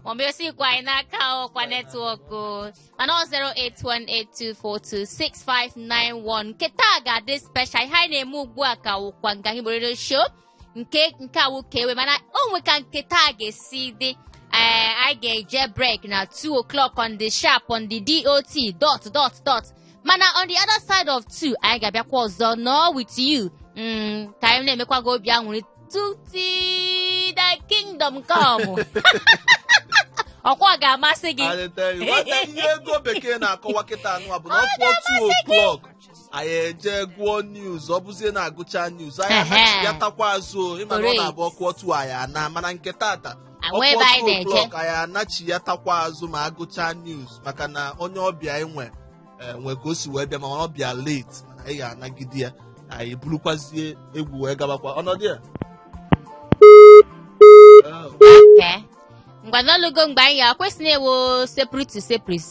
Speaker 4: Mọmi osikwa anyị n'aka ọkwa netwọk o. Mana ọ 08182426591. Nke taa ga-adị special. Ihe anyị na-eme ugbu a ka wụkwa Nganga Igbo Radio Show. Nke nke awụ ka ewe mana o nwe ka nke taa ga-esi dị. Ee, anyị ga-eje break na 2 o'clock on the sharp, on the dot dot dot dot, mana on the other side of 2 anyị ga-abịakwa ọzọ nọọ with you, ka anyị na-emekwa gị obi aṅụrị till the kingdom come. Ọkwa ga-amasị gị.
Speaker 2: I tell you, nwanne, ihe ego bekee na-akọwa kịta anụ a bụ na ọ kụọ 2 o'clock, anyị eje gụọ news. Ọ bụzie na-agụcha news, anyị anachigatakwa azụ o. Ịma na ọ na-abụ ọ kụọ 2, anyị ana, mana nke tata ọ
Speaker 4: Anwa ebe
Speaker 2: kụọ
Speaker 4: anyị
Speaker 2: 2
Speaker 4: na-eje.
Speaker 2: o'clock, anyị anachiyatakwa azụ ma agụcha news, maka na onye ọbịa anyị nwe nwe ka o si wee bịa, ma ọ bịa late, mana anyị ga-anagide ya. Anyị burukwazie egwu wee gabakwa ọnọdụ ya. Oh.
Speaker 4: Okay. Ngwa, n'ọlụgo mgbe anyị ga-akwesị na-ewo separate to separate.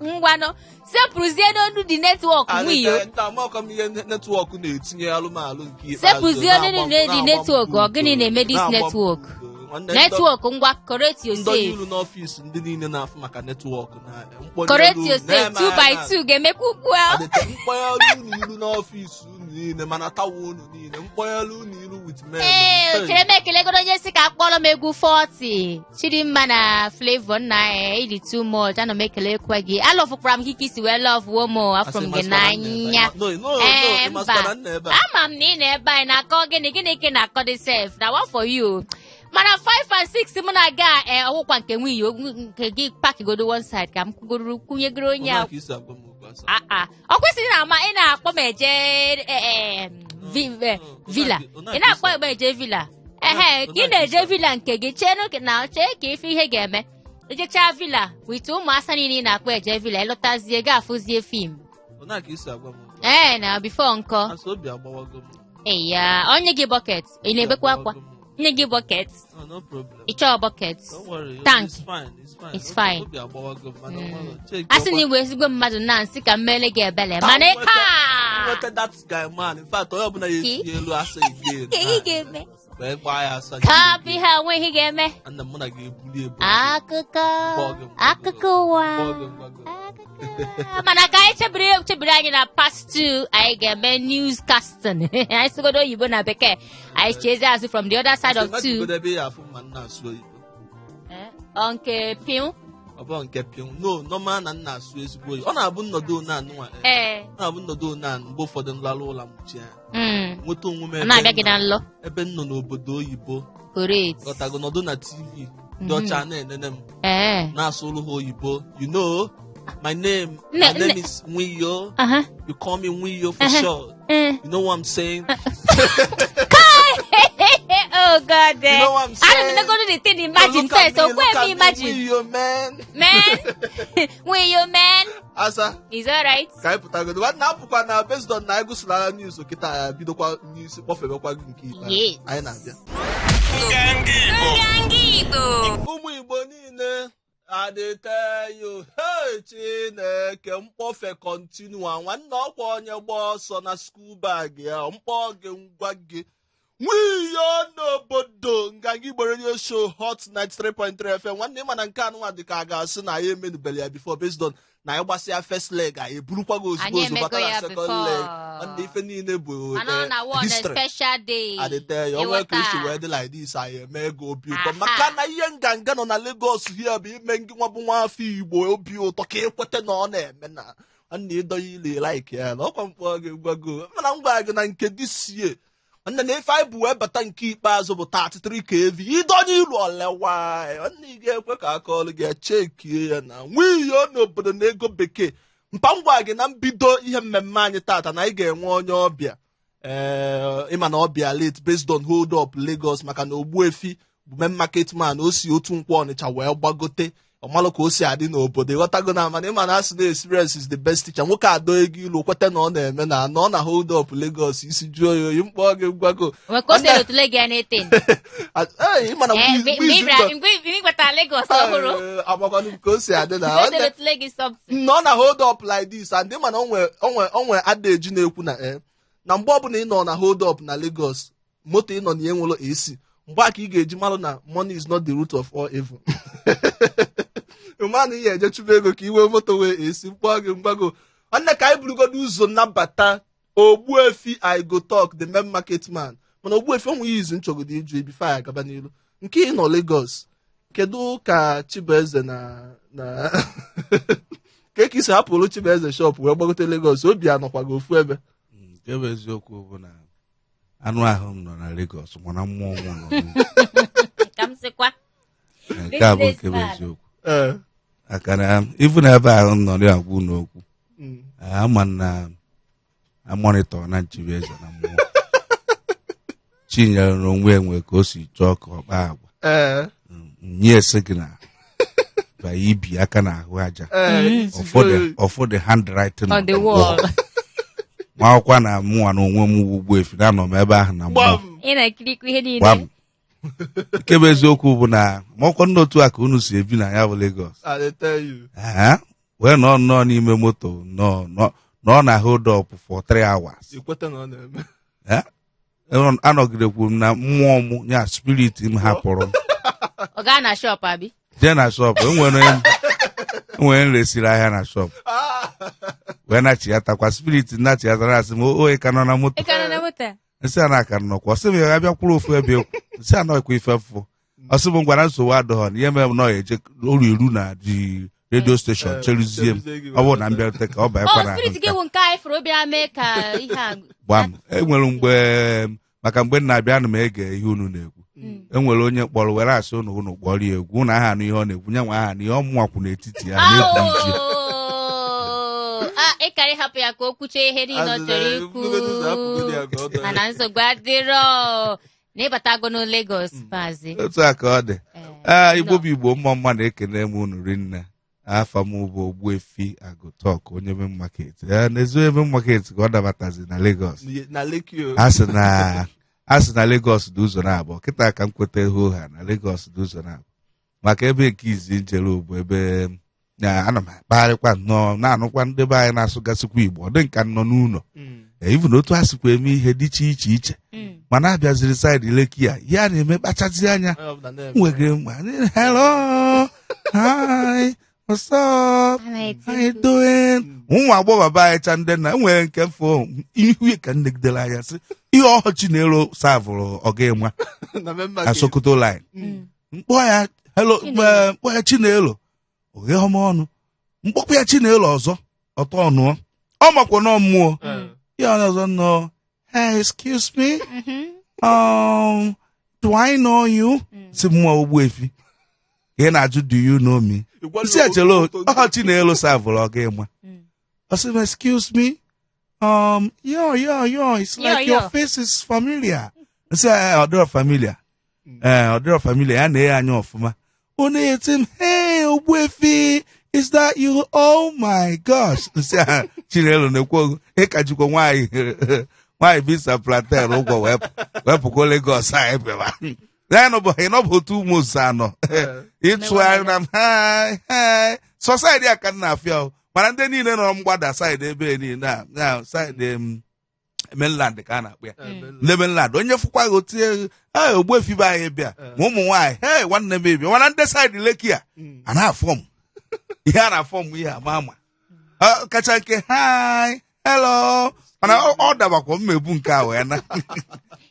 Speaker 4: Ngwanụ, sepụrụzie n'onu dị network nwiyo.
Speaker 2: Nta amakwa m ihe network na-etinye alụmalụ nke ikpeazụ.
Speaker 4: Sepụzie
Speaker 2: na-agba
Speaker 4: n'onu
Speaker 2: mbọ-
Speaker 4: dị
Speaker 2: na-agba
Speaker 4: network.
Speaker 2: mbọ
Speaker 4: Ọ gịnị na-eme this
Speaker 2: na-agba mbọ
Speaker 4: network?
Speaker 2: udo. Nwanne,
Speaker 4: Network, ngwa, correct
Speaker 2: ndonye
Speaker 4: yourself.
Speaker 2: ilu n'ọfịs ndị niile na-afụ maka network na mkpọnye
Speaker 4: Correct
Speaker 2: elu
Speaker 4: yourself.
Speaker 2: na-eme
Speaker 4: 2 by
Speaker 2: anya.
Speaker 4: 2 ga-emekwa ukwu ahụ.
Speaker 2: Adịte mkpọnyelu unu ilu n'ọfịs unu niile, mana tawa unu niile mkpọnyelu unu ilu with men.
Speaker 4: Ee.
Speaker 2: Hey.
Speaker 4: Chere m, ekelegoro onye si ka akpọrọ m egwu 40 Chidimma na Flavour. Nna ya, ịdị too much. Ana m ekelekwa gị. Alọfụkwara m gị ka isi wee lọvụo m. Afụrụ m gị
Speaker 2: Asị, ịmasịkwa na nna ebe
Speaker 4: n'anya.
Speaker 2: a. No, no, no,
Speaker 4: Ee,
Speaker 2: ịmasịkwa
Speaker 4: mba.
Speaker 2: na nna ebe a.
Speaker 4: Ama m na ị nọ ebe anyị na-akọ gịnị gịnị ka ị na-akọ dị sef na one for you, mana 5 and 6 mụ na-aga ee ọwụkwa nke nwunye nke gị pakigodo one side ka m kwugoro kwunyegoro onye
Speaker 2: Ụmụ
Speaker 4: a.
Speaker 2: ka isi agwa m okwu asa.
Speaker 4: Aa, ọ kwesịrị na ama ị na-akpọ m eje villa. Ị na-akpọ m eje villa, ehe, ka ị na-eje villa nke gị. Chee na chee ka ife ihe ga-eme ijechaa villa with ụmụasa niile ị na-akpọ eje villa, ịlọtazie ga afụzie film.
Speaker 2: Ụna ka isi agwa m okwu.
Speaker 4: Ee, na before nkọ.
Speaker 2: Asa, obi agbawago m.
Speaker 4: Eya, onye gị bucket, ị na-ebekwa akwa nye gị bucket.
Speaker 2: Oh, no problem.
Speaker 4: Ị chọọ bucket?
Speaker 2: Don't worry.
Speaker 4: Tank.
Speaker 2: It's fine. It's fine.
Speaker 4: It's fine.
Speaker 2: Obi agbawago m, mana ọ nwere- check
Speaker 4: A sị na
Speaker 2: ọkwa-
Speaker 4: igwe ezigbo mmadụ na nsị ka m mere gị ebele, mana ị ka
Speaker 2: Nweta that guy, man. In fact, onye ọbụla ya etinye elu asa again.
Speaker 4: Ka ị ga-eme?
Speaker 2: Wee gbaa ya asa.
Speaker 4: Ka bụ ihe a nwe ihe ga-eme.
Speaker 2: Nna, mụ na ga-ebuli ebu.
Speaker 4: Akụkọ
Speaker 2: Kpọọ gị ngwago.
Speaker 4: akụkọ ụwa.
Speaker 2: Kpọọ gị ngwago.
Speaker 4: Akụkọ. Mana ka anyị chebiri anyị na past 2, anyị ga-eme newscasting. Anyị sịgodo oyibo na bekee, anyị chezie azụ from the other side of
Speaker 2: Asị,
Speaker 4: 2.
Speaker 2: mmadụ ebe ya afụ ma nna asụ oyibo.
Speaker 4: Eh, ọ nke piu?
Speaker 2: Ọ bụ nke pịụ, no, normal na nna asụ ezigbo oyibo. Ọ na-abụ nnọdụ onanụ a. Ọ na-abụ nnọdụ onanụ mgbe ụfọdụ nlalụ ụlọ mkpuchi ya. Nweta onwe m
Speaker 4: Ọ
Speaker 2: ebe
Speaker 4: na-abịa
Speaker 2: m
Speaker 4: gị na
Speaker 2: nọ-
Speaker 4: nlọ.
Speaker 2: Ebe m nọ n'obodo oyibo.
Speaker 4: Correct.
Speaker 2: Ghọtago, nọdụ na TV ndị ọcha na-enene m, na-asụrụ ha oyibo. You know my name, my name is Nwiyo. You call me Nwiyo for short. You know what I'm saying?
Speaker 4: Oh God,
Speaker 2: You know what I'm saying?
Speaker 4: I don't go to the thing, imagine
Speaker 2: Look at
Speaker 4: first.
Speaker 2: me,
Speaker 4: So
Speaker 2: look
Speaker 4: where
Speaker 2: at
Speaker 4: me
Speaker 2: me,
Speaker 4: imagine.
Speaker 2: Nwiyo, man.
Speaker 4: Man, Nwiyo, man.
Speaker 2: Asa.
Speaker 4: Is alright.
Speaker 2: Ka anyị pụtagodo, nwanne, apụkwa na based on na anyị gụsịrị news kịta, ya bidokwa n'isi kpọfebekwa gị nke ikpeazụ.
Speaker 4: Yes.
Speaker 2: Anyị na-abịa.
Speaker 1: Nganga Igbo.
Speaker 4: Nganga Igbo.
Speaker 2: Ụmụ Igbo niile adịteyo. Hey, Chineke, mkpọfe continue. Nwanne, ọkwa onye gba ọsọ na school bag ya mkpọ gị ngwa gị nwiyo n'obodo. Nganga Igbo Radio Show, Hot 93.3 FM. Nwanne, ịma na nke anụnwa dị ka a ga-asị na anyị emenubele ya before, based on na anyị gbasịa first leg, anyị eburukwa gị ozugbo
Speaker 4: Anyị
Speaker 2: ozugbo bata
Speaker 4: emego
Speaker 2: na
Speaker 4: ya
Speaker 2: second
Speaker 4: before.
Speaker 2: leg. Nwanne, ife niile bụ
Speaker 4: Mana ọ na one
Speaker 2: history.
Speaker 4: special day.
Speaker 2: Adịte ya onwe ka esi
Speaker 4: Ịghọta?
Speaker 2: wee dị like this, anyị eme ego obi ụtọ, maka na ihe nganga nọ na Lagos here bụ ime ngị nwa bụ nwa afọ Igbo obi ụtọ ka ekweta na ọ na-eme na nwanne ịdọnye ile like ya na ọkwa mkpọ gị gwago. Mana m gwara gị na nke this year, nwanne, na ife anyị bụ wee bata nke ikpeazụ bụ 33 kV. Ịdọnye ilu olewa, nwanne, ị ga-ekwe ka aka ọrụ gị chekie ya na nwiyo n'obodo na ego bekee. Mpa, m gwara gị na mbido ihe mmemme anyị tata na anyị ga-enwe onye ọbịa. Ee, ịma na ọbịa late based on hold up Lagos, maka na Ogbuefi bụ main market man, o si otu nkwọ Ọnịcha wee gbagote ọmalụ ka o si adị n'obodo. Ịghọtago na mana ịma na asị na experience is the best teacher. Nwoke adọ ego ilu kweta na ọ na-eme na nọ na hold up Lagos, isi jụọ ya oyi, mkpọ gị gwago.
Speaker 4: Nwee ka o si erutule gị anything.
Speaker 2: Ee, ịma na
Speaker 4: Eh,
Speaker 2: mgbe
Speaker 4: mgbe
Speaker 2: izu
Speaker 4: mgbe ị batara Lagos ọhụrụ.
Speaker 2: Ee, agbakwanụ m ka o si adị na
Speaker 4: O si erutule gị something.
Speaker 2: Nọ na hold up like this, and ịma na onwe adaeji na-ekwu na na mgbe ọbụla ị nọ na hold up na Lagos, moto ị nọ na ya enwere AC, mgbe a ka ị ga-eji marụ na money is not the root of all evil. Ma na ihe eje chụba ego ka iwe moto wee AC. Mkpọ gị mgbago, nwanne, ka anyị burugodo ụzọ nnabata Ogbuefi I go talk, the main market man. Mana Ogbuefi, onwe izu nchọgodo ịjụ before anyị agaba n'ilu nke ị nọ Lagos, kedu ka Chibueze na ka isi hapụrụ Chibueze shop wee gbagote Lagos? Obi anọkwa gị ofu ebe?
Speaker 9: Nke bụ eziokwu bụ na anụ ahụ m nọ na Lagos, mana mmụọ m nọ n'ugwu.
Speaker 4: Ka m sịkwa.
Speaker 9: Nke a bụ nke bụ eziokwu. Maka na ifu na ebe ahụ m nọ na-agwa unu okwu, ama na a monitor na Chibueze na mmụọ Chinyere na onwe enwe ka o si chọọ ka ọ kpaa agwa. Nye signal ba ibi aka n'ahụ aja. Ọfụ the handwriting
Speaker 4: on the wall.
Speaker 9: Ma akwụkwọ na mụnwa na onwe m Ogbuefi na anọ m ebe ahụ na mmụọ.
Speaker 2: Gbam.
Speaker 4: Ị na-ekirikwa ihe niile.
Speaker 9: Gbam. Nke bụ eziokwu bụ na ma ọkwa ndị otu a ka unu si ebi na ya bụ Lagos.
Speaker 2: I dey tell you.
Speaker 9: Wee nọ nnọọ n'ime moto nọ nọ na hold up for 3 hours.
Speaker 2: Ikweta na ọ na-eme.
Speaker 9: Anọgidekwu m na mmụọ m ya, spirit m hapụrụ m.
Speaker 4: Ọ gaa na shop abi?
Speaker 9: Jee na shop, enwere m resiri ahịa na shop wee nachiatakwa, spirit nachiatara, asị m oye ka nọ na moto.
Speaker 4: Ị ka nọ na moto?
Speaker 9: Nsị a na-aka nnọkwa, ọsị m ya bịa kwụrụ ofu ebe ekwu, nsị a nọkwa ife fụ, ọsị m ngwara nsogbu adịghọ na ihe mere m nọ ya eje oru iru na di radio station cheruzie m, ọ bụrụ na m bịarute ka ọ banyekwa
Speaker 4: Ọ
Speaker 9: na
Speaker 4: spirit gị wụ nke anyị fụrụ obi mee ka ihe a.
Speaker 9: Gbam, enwere mgbe maka mgbe m na-abịa ana m ege ihe unu na-ekwu, enwere onye kpọrọ were asị unu unu kpọrọ ya egwu, unu aha anụ ihe ọ na-ekwu, nye nwa aha na ihe ọmụnwa kwụ n'etiti ya na-ekwu iji.
Speaker 4: A ịkara ịhapụ ya ka o kwuchie ihe niile ọ chọrọ ikwu, mana nsogbu adịrọ na ịbatago na Lagos, maazị.
Speaker 9: Otu a ka ọ dị. Ee, Igbo bụ Igbo, mma mma na-ekene m unu rinne. Afa m bụ Ogbuefi Agụtọk, onye main market. Ee, n'ezi main market ka ọ dabatazi na Lagos.
Speaker 2: Na Lekki o.
Speaker 9: A sị na Lagos dị ụzọ na-abụọ. Kịta ka m kweta hoo ha na Lagos dị ụzọ na-abụọ, maka ebe nke izi njere bụ ebe na ana m akpagharịkwa nnọọ na-anụkwa ndị be anyị na-asụgasịkwa Igbo, ọ dị nka nọ n'ụlọ. Even otu a sikwa eme ihe dị iche iche iche, mana abịaziri side Lekki a, ya na-eme kpachazi anya.
Speaker 2: Onye ọbụla na-eme.
Speaker 9: Nwegịrị mgbe hello, hi, what's up, how you doing, ụmụ agbọghọ be anyị cha ndị nna enwere nke mfụ ihu ka nnegidere anya sị ihe ọhọchi na-ero savụrụ ọga ịma
Speaker 2: na main
Speaker 9: na
Speaker 2: market.
Speaker 9: Sokoto line mkpọ ya hello.
Speaker 4: Chinelo.
Speaker 9: Mkpọ ya Chinelo, oghe m ọnụ, mkpọkwa ya Chinelo ọzọ, ọtọ ọnụọ, ọ makwa nọ mmụọ. Ya onye ọzọ nọ, "Hey, excuse me, do I know you?" Si mmụọ Ogbuefi ka ị na-ajụ, "Do you know me?" Si echele ọ Chinelo savụrụ ọga ịma. Ọ sị m, "Excuse me, yo yo yo, it's
Speaker 4: Yo,
Speaker 9: like your
Speaker 4: yo.
Speaker 9: face is familiar." Nsị ọ dịrọ familiar, ee, ọ dịrọ familiar. Ya na-eghe anya ọfụma, ọ na-eti m, "Hey, Ogbuefi, is that you? Oh my gosh." Nsị a Chinelo na-ekwu okwu, ịka jikwa nwaanyị nwaanyị visa plantain ụgwọ wepụkwa Lagos anyị bịara ya nọbụ ịnọbụ otu ụmụ ụzọ anọ ịtụgharị na m, hi hi, so side a ka m na-afịa o, mana ndị niile nọ mgbada side ebe niile a na side mainland ka a na-akpọ ya, ndị mainland, onye fụkwa gị otie, "Hey, Ogbuefi be anyị bịa." Ma ụmụ nwaanyị, "Hey, nwanne m ebịa." Mana ndị side Lekki a a na-afọ m ihe a na-afọ m ihe ama ama. Kacha nke hi, hello, mana ọ dabakwa mmegbu nke a wee na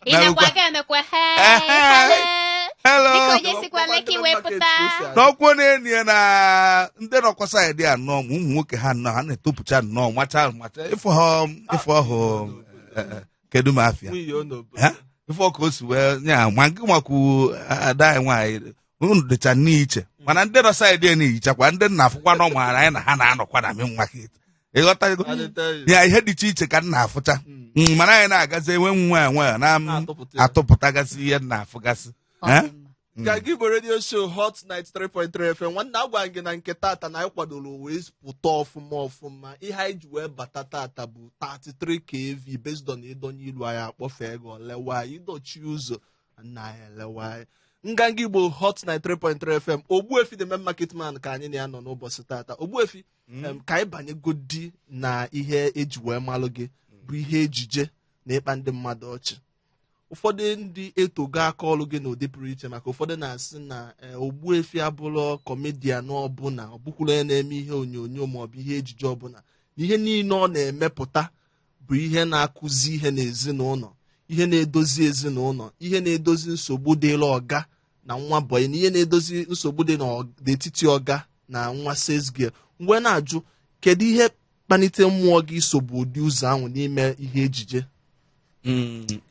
Speaker 4: Ị nakwa ga emekwa hey, hello.
Speaker 9: Hello.
Speaker 4: Dịka onye sikwa Lekki wee pụta.
Speaker 9: N'ọkwụ na-enyi ya na ndị nọkwa side a nnọọ, ma ụmụ nwoke ha nnọọ ha na-etopụcha nnọọ macha macha ịfụ ha ịfụ ọhụ kedu m afịa.
Speaker 2: Nwunye ọ n'obodo.
Speaker 9: Ha? Ife ọ ka o si wee nya ma nke makwu ada anyị nwaanyị unu dịcha n'iche, mana ndị nọ side a na-ehichakwa ndị nna afụkwa nọ maara anyị na ha na-anọkwa na main market, ịghọtago?
Speaker 2: I dey tell you.
Speaker 9: Ya ihe dị iche iche ka m na-afụcha. Mana anyị na-agazi enwe nwayọ nwayọ na m
Speaker 2: Na-atụpụta ya.
Speaker 9: atụpụtagasị ihe m na-afụgasị.
Speaker 4: Ọ dị mma.
Speaker 2: Ka gị bụ radio show Hot 93.3 FM, nwanne, agwa gị na nke tata na anyị kwadoro wee pụta ọfụma ọfụma. Ihe anyị ji wee bata tata bụ 33 kV based on ịdọnye ilu anyị akpọfe ego olewa anyị ịdọchi ụzọ nna anyị elewa anyị. Nganga Igbo, Hot 93.3 FM, Ogbuefi the main market man ka anyị na ya nọ n'ụbọchị tata. Ogbuefi, ka anyị banyegodi na ihe eji wee malụ gị bụ ihe ejije na ịkpa ndị mmadụ ọchị. Ụfọdụ ndị etogo aka ọrụ gị n'ụdị pụrụ iche, maka ụfọdụ na-asị na Ogbuefi abụrụ comedian ọbụla, ọ bụkwuru onye na-eme ihe onyonyo maọbụ ihe ejije ọbụla, na ihe niile ọ na-emepụta bụ ihe na-akụzi ihe n'ezinụlọ. Ihe na-edozi ezinụlọ, ihe na-edozi nsogbu dịla ọga na nwa boy, na ihe na-edozi nsogbu dị n'etiti ọga na nwa sales girl. Mgbe na-ajụ, kedu ihe kpalite mmụọ gị isobu ụdị ụzọ ahụ n'ime ihe ejije?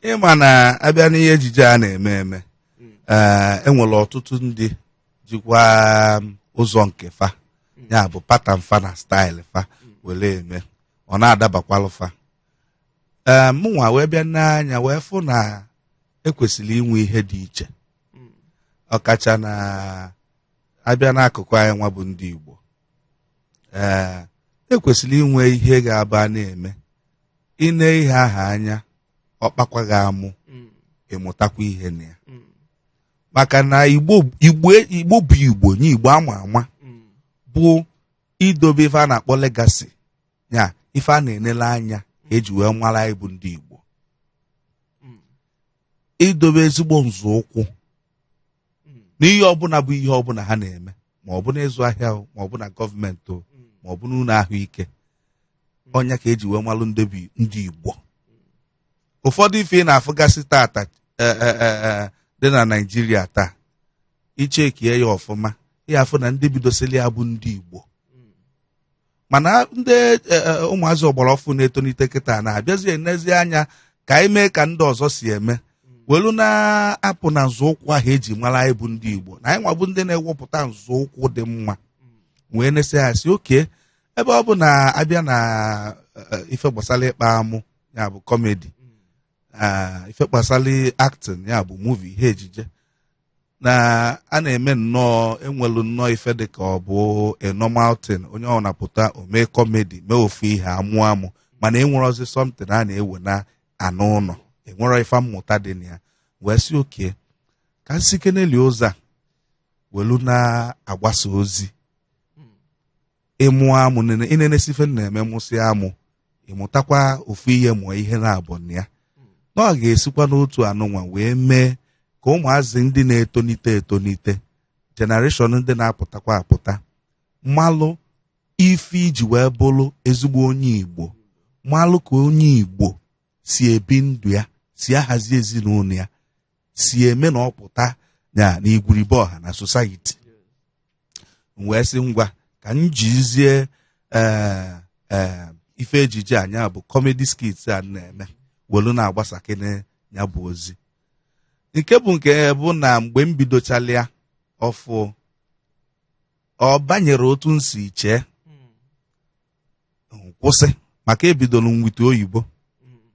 Speaker 9: Ịma na abịa n'ihe ejije a na-eme eme, ee, enwere ọtụtụ ndị jikwa ụzọ nke fa, ya bụ pattern fa na style fa were eme, ọ na-adabakwalụ fa. Ee, mụnwa wee bịa n'anya wee fụ na ekwesịrị inwe ihe dị iche, ọkacha na abịa n'akụkụ anyị nwa bụ ndị Igbo. Ee, ekwesịrị inwe ihe ga-aba na-eme ine ihe ahụ anya, ọ kpakwa gị amụ, ịmụtakwa ihe na ya, maka na Igbo Igbo Igbo bụ Igbo nye Igbo ama ama bụ idobe ife a na-akpọ legacy ya, ife a na-enele anya ka eji wee mara anyị bụ ndị Igbo, idobe ezigbo nzọụkwụ n'ihe ọbụla bụ ihe ọbụla ha na-eme, ma ọ bụ n'ịzụ ahịa o, ma ọ bụ na gọọmenti o, ma ọ bụ n'ụlọ ahụike. Ọnya ka eji wee malụ ndị bụ ndị Igbo. Ụfọdụ ife ị na-afụgasị tata dị na Naịjirịa taa, ichekie ya ọfụma, ya afụ na ndị bidosili ya bụ ndị Igbo. Mana ndị ụmụazị ọgbara ọfụ na-etonite kịta na-abịazi enezi anya ka anyị mee ka ndị ọzọ si eme, welu na-apụ na nzọụkwụ ahụ eji mara anyị bụ ndị Igbo, na anyị nwa bụ ndị na-ewepụta nzọụkwụ dị mma. Wee nesi ya si oke ebe ọ bụ na abịa na ife gbasara ịkpa amụ, ya bụ comedy, ife gbasara acting, ya bụ movie, ihe ejije na a na-eme nnọọ, enwelu nnọọ ife dị ka ọ bụ a normal thing, onye ọ na-apụta o mee comedy, mee ofu ihe amụ amụ, mana enwerozi something a na-ewe na anụ ụlọ, enwero ife mmụta dị na ya. Wee sị oke ka nsikeneli ụzọ a welu na-agbasa ozi ịmụ amụ nene ịnenesi ife na-eme, mụsị amụ, ịmụtakwa ofu ihe, mụọ ihe na-abụ na ya, na ọ ga-esikwa n'otu anụnwa wee mee ka ụmụazị ndị na-etonite etonite, generation ndị na-apụtakwa apụta, malụ ife iji wee bụrụ ezigbo onye Igbo, malụ ka onye Igbo si ebi ndụ ya, si ahazi ezinụlọ ya, si eme na ọ pụta na n'igwuribe ọha na society. Wee sị ngwa ka m jizie ee ife ejije anya bụ comedy skits a na-eme welu na-agbasakene ya bụ ozi. Nke bụ nke bụ na mgbe m bidochalịa ọfụ, ọ banyere otu m si chee, kwụsị, maka ebidoro nwite oyibo,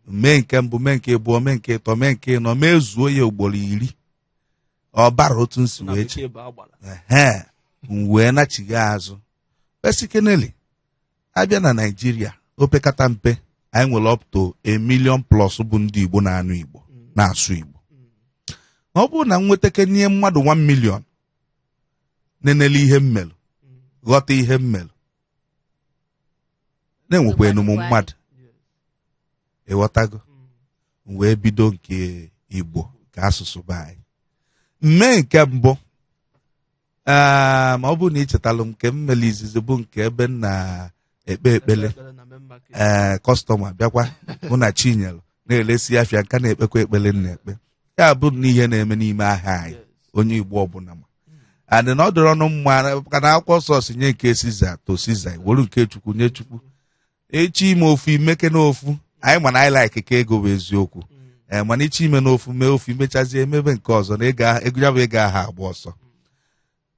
Speaker 9: mee nke mbụ, mee nke abụọ, mee nke ịtọ, mee nke ịnọ, mee zuo ya ugboro 10, ọ bara otu m si wee chee, ehe, m wee nachigha azụ. Besikeneli abịa na Naịjirịa, opekata mpe anyị nwere up to 1 million plus bụ ndị Igbo na-anụ Igbo, na-asụ Igbo. Na ọ bụrụ na m nwetakenie mmadụ 1 million nenele ihe mmelụ, ghọta ihe mmelụ, na-enwekwa enumu mmadụ, ịghọtago, m wee bido nke Igbo ka asụsụ be anyị. Mmee nke mbụ, ma ọ bụrụ na ị chetalụ, nke m mere izizi bụ nke ebe m na-ekpe ekpele, ee, customer bịakwa, mụ na Chinyelu na-elesi afịa, nka na-ekpekwa ekpele m na-ekpe, ya bụ na ihe na-eme n'ime ahịa anyị, onye Igbo ọbụla ma adị na ọ dịrị ọnụ mma ka na akwụkwọ nsọ si nye nke Siza to Siza, were nke Chukwu nye Chukwu. Echi ime ofu imeke n'ofu anyị, mana anyị like ka ego bụ eziokwu, ee, mana ichi ime n'ofu mee ofu, imechazie emebe nke ọzọ na ego ya bụ ego ahụ agba ọsọ.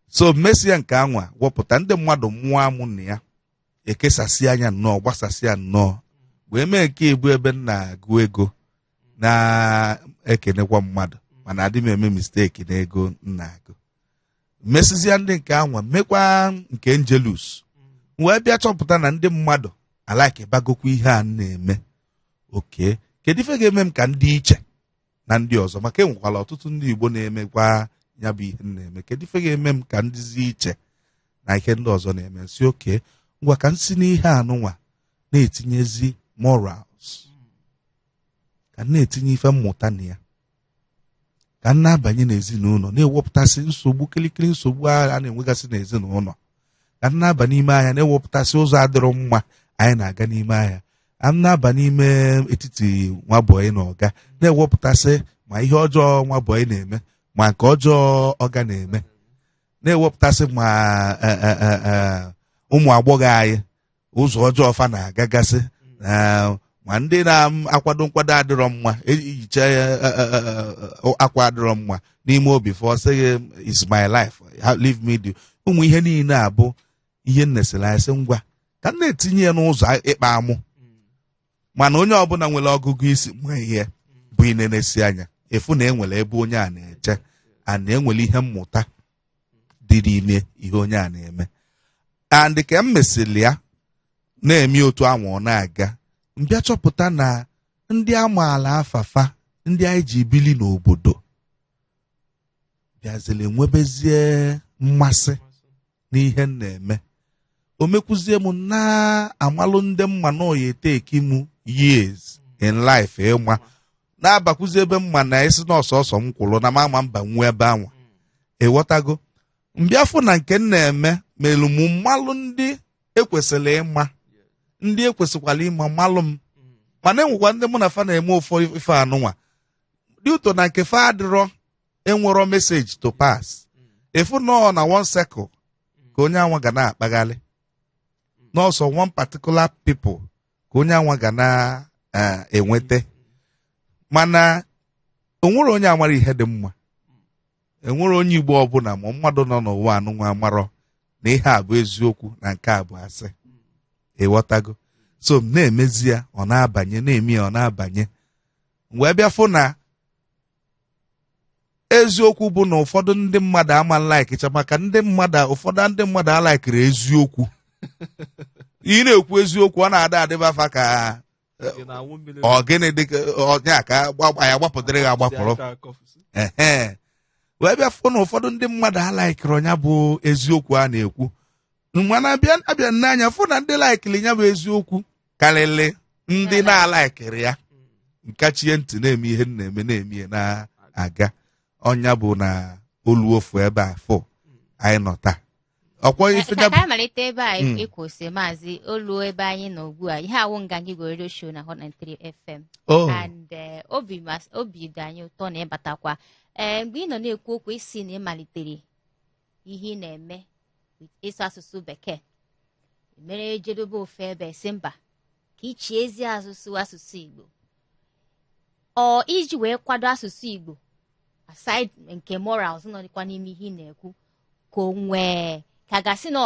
Speaker 9: So mmesia nke anwa wepụta ndị mmadụ mụọ amụ na ya, ekesasị anya nnọọ, gbasasịa nnọọ, wee mee nke ebu ebe m na-agụ ego na-ekenekwa mmadụ, mana adị m eme mistake na ego m na-agụ. Mesịzịa ndị nke anwa mekwa nke Angelus, wee bịa chọpụta na ndị mmadụ alaikebagokwa ihe a na-eme. Oke kedu ife ga-eme m ka ndị iche na ndị ọzọ, maka enwekwala ọtụtụ ndị Igbo na-emekwa ya bụ ihe m na-eme, kedu ife ga-eme m ka ndịzi iche na ihe ndị ọzọ na-eme? Nsi oke ngwa ka m si n'ihe anụnwa na-etinyezi morals, ka m na-etinye ife mmụta na ya, ka m na-abanye n'ezinụlọ na-ewepụtasị nsogbu kilikili nsogbu a na-enwegasị n'ezinụlọ, ka m na-aba n'ime ahịa na-ewepụtasị ụzọ adịrọ mma anyị na-aga n'ime ahịa. M na-aba n'ime etiti nwa bọyị na ọga, na-ewepụtasị ma ihe ọjọọ nwa bọyị na-eme, ma nke ọjọọ ọga na-eme, na-ewepụtasị ma ụmụ agbọghọ anyị ụzọ ọjọọ fa na-agagasị, ma ndị na-akwado nkwado adịrọ mma, eyicha akwa adịrọ mma n'ime obi fọ sị gị is my life, leave me do. Ụmụ ihe niile abụ ihe nnesịrị anyị sị ngwa ka m na-etinye ya n'ụzọ ịkpa amụ, mana onye ọbụla nwere ọgụgụ isi ma ihe bụ inenesi anya efu na enwere ebe onye a na-eche, a na-enwere ihe mmụta dị n'ime ihe onye a na-eme. And ka m mesịrị ya na-eme otu anwa ọ na-aga, mbịa chọpụta na ndị amaala afafa ndị anyị ji bili n'obodo bịaziri nwebezie mmasị n'ihe m na-eme. O mekwuzie m na-amalụ ndị mma na oya eteki m years in life ịma na-abakwuzi ebe mma na isi na ọsọsọ m kwụrụ na mama mba nwe ebe anwa ịghọtago. Mbịafụ na nke m na-eme melu m mmalụ ndị ekwesịrị ịma, ndị ekwesịkwara ịma mmalụ m, mana enwekwa ndị mụ na fa na-eme ụfọdụ ife anụnwa dị ụtọ na nke fa adịrọ enwero message to pass. Efu nọọ na one circle ka onye anwa ga na-akpagharị n'ọsọ one particular people ka onye anwa ga na-enweta, mana onwere onye amara ihe dị mma, enwere onye Igbo ọbụla ma mmadụ nọ n'ụwa anụnwa amarọ na ihe a bụ eziokwu na nke a bụ asị, ịghọtago. So m na-emezi ya ọ na-abanye, na-eme ya ọ na-abanye, wee bịa fụ na eziokwu bụ na ụfọdụ ndị mmadụ ama laikicha, maka ndị mmadụ ụfọdụ ndị mmadụ alaikiri eziokwu. Ị na-ekwu eziokwu ọ na-ada adịba afa ka ọ gịnị dịka ọnya ka ya agbapụdịrị ya agbapụrụ. Ehe, wee bịa fụ na ụfọdụ ndị mmadụ alaikiri ọnya bụ eziokwu a na-ekwu, mana abịa n'anya fụ na ndị laikiri ya bụ eziokwu karịrị ndị na-alaikiri ya. Nkachie ntị na-eme ihe na-eme na-eme ihe na-aga ọnya bụ na olu ofu ebe a fụ anyị nọ taa. Ọkwa ife
Speaker 4: ka anyị malite ebe a ịkwụsị maazị olu ebe anyị nọ ugbu a, ihe awụ Nganga Igbo Radio Show na Hot 93 FM. And obi dị anyị ụtọ na ịbatakwa. Mgbe ị nọ na-ekwu okwu isi na ịmalitere ihe ị na-eme ịsụ asụsụ bekee mere jedebe ofe ebe si mba ka ichi ezi asụsụ asụsụ Igbo, ọ iji wee kwado asụsụ Igbo aside nke morals nọdịkwa n'ime ihe ị na-ekwu, ka o nwee ka gasị na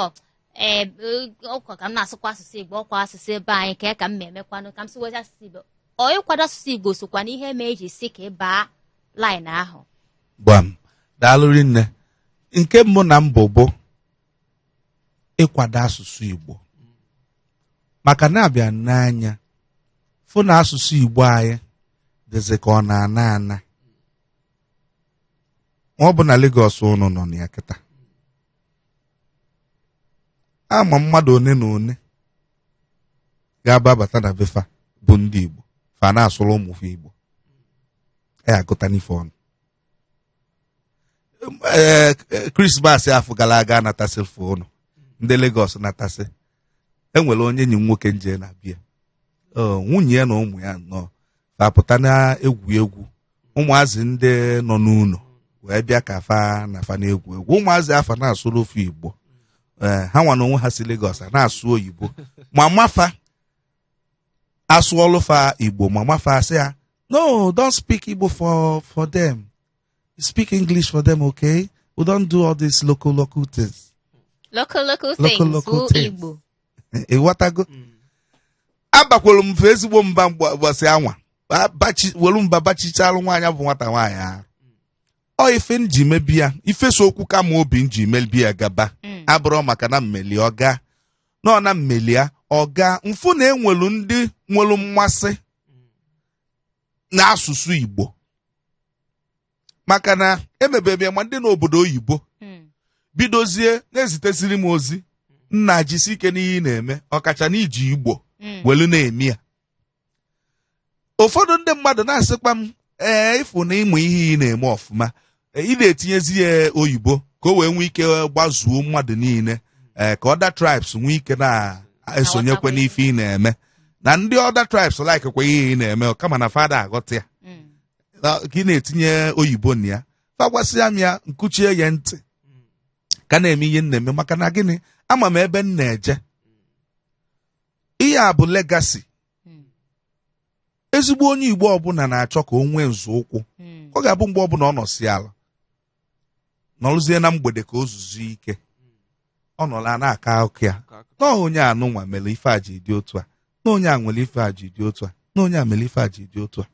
Speaker 4: ọkwa ka m na-asụkwa asụsụ Igbo, ọkwa asụsụ ebe anyị ka ka m na-emekwanụ ka m sụwazi asụsụ Igbo, ọ ịkwado asụsụ Igbo sokwa n'ihe mee eji si ka ị baa line ahụ.
Speaker 9: Gbam, daalụ rinne. Nke mbụ na mbụ bụ ịkwado asụsụ Igbo, maka na-abịa n'anya fụ na asụsụ Igbo anyị dịzị ka ọ na-ana ana. Ọ bụ na Lagos ụnụ nọ na ya kịta, ama mmadụ one na one ga-aba bata na befa bụ ndị Igbo fa na-asụrụ ụmụ fa Igbo ya agụta n'ife ọnụ. Krismas afọ gara aga natasị fụ ụnụ ndị Lagos natasị, enwere onye enyi m nwoke nje na bịa, nwunye ya na ụmụ ya nọ fa pụta na-egwu egwu, ụmụazị ndị nọ n'ụlọ wee bịa ka fa na fa na-egwu egwu, ụmụazị afa na-asụrụ ofe Igbo, ha nwa na onwe ha si Lagos a na-asụ oyibo, ma mafa asụọlụ fa Igbo, ma mafa asị ya no, don't speak Igbo for them, speak English for them, okay? We don't do all these local things.
Speaker 4: Local things. Igbo.
Speaker 9: Ịghọtago? Abakwelu m fe ezigbo mba mgbasị anwa welu mba bachichalụ nwaanyị bụ nwata nwaanyị ahụ. Ọ ife m ji mebi ya, ife so okwu kama obi m ji mebi ya gaba abụrụ maka na mmeli ọga nọ na mmeli ya ọga mfụ na enwelu ndị nwelu mmasị n'asụsụ Igbo, maka na emebebe ya ma ndị n'obodo oyibo bidozie na-ezitesiri m ozi nna jisi ike n'ihe ị na-eme, ọkacha na iji Igbo welu na-eme ya. Ụfọdụ ndị mmadụ na-asịkwa m ee ịfụ na ịmụ ihe ị na-eme ọfụma, ị na-etinyezi ya oyibo ka o wee nwee ike gbazuo mmadụ niile, ka other tribes nwee ike na-esonyekwe n'ife ị na-eme. Na ndị other tribes like kwa ihe ị na-eme, kama na fa ada aghọta ya. Ka ị na-etinye oyibo na ya, fa gwasịa m ya, nkuchie ya ntị, ka na-eme ihe m na-eme. Maka na gịnị? Ama m ebe m na-eje. Ihe a bụ legacy. Ezigbo onye Igbo ọbụla na-achọ ka o nwee nzọụkwụ ọ ga-abụ mgbe ọbụla ọ nọsi ala, nọrụzie na mgbede ka o zuzu ike, ọ nọla na-akọ akụkọ ya na onye anụnwa mere ife a ji dị otu a, na onye a nwere ife a ji dị otu a, na onye a mere ife a ji dị otu a.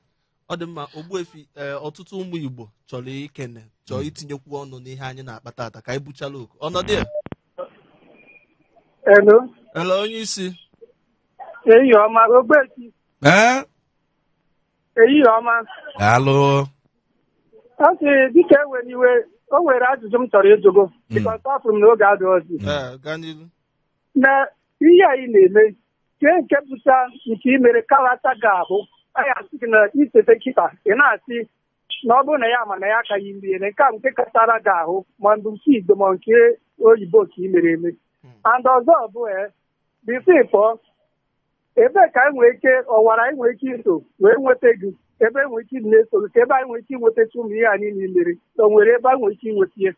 Speaker 2: Ọ dị mma, Ogbuefi. Ee, ọtụtụ ụmụ Igbo chọrọ ikene, chọọ itinyekwu ọnụ n'ihe anyị na-akpa tata. Ka anyị buchala oku ọnọdụ ya.
Speaker 7: Hello.
Speaker 2: Hello, onye isi.
Speaker 7: Ehihie ọma, Ogbuefi.
Speaker 9: Ee.
Speaker 7: Ehihie ọma.
Speaker 9: Daalụ.
Speaker 7: Ọ sị dịka ewere iwe, o nwere ajụjụ m chọrọ ịjụgo, because afụrụ m na oge adịghịzi.
Speaker 2: Ee, gaa n'ilu.
Speaker 7: Na ihe anyị na-eme kee nke pụta nke i mere kalata ga-abụ anyị asị gị na icheta kịta, ị na-asị na ọ bụrụ na ya ma na ya akaghị ime ihe nke a, nke kachara gị ahụ, ma mbụ nke Igbo ma nke oyibo ka ị mere eme. And ọzọ bụ before ị pụọ, ebee ka anyị nwere ike ọwara anyị nwere ike iso wee nweta gị, ebe e nwere ike ịdị na-eso gị, ka ebe anyị nwere ike inwetacha ụmụ ihe anyị niile mere, o nwere ebe anyị nwere ike inweta ihe?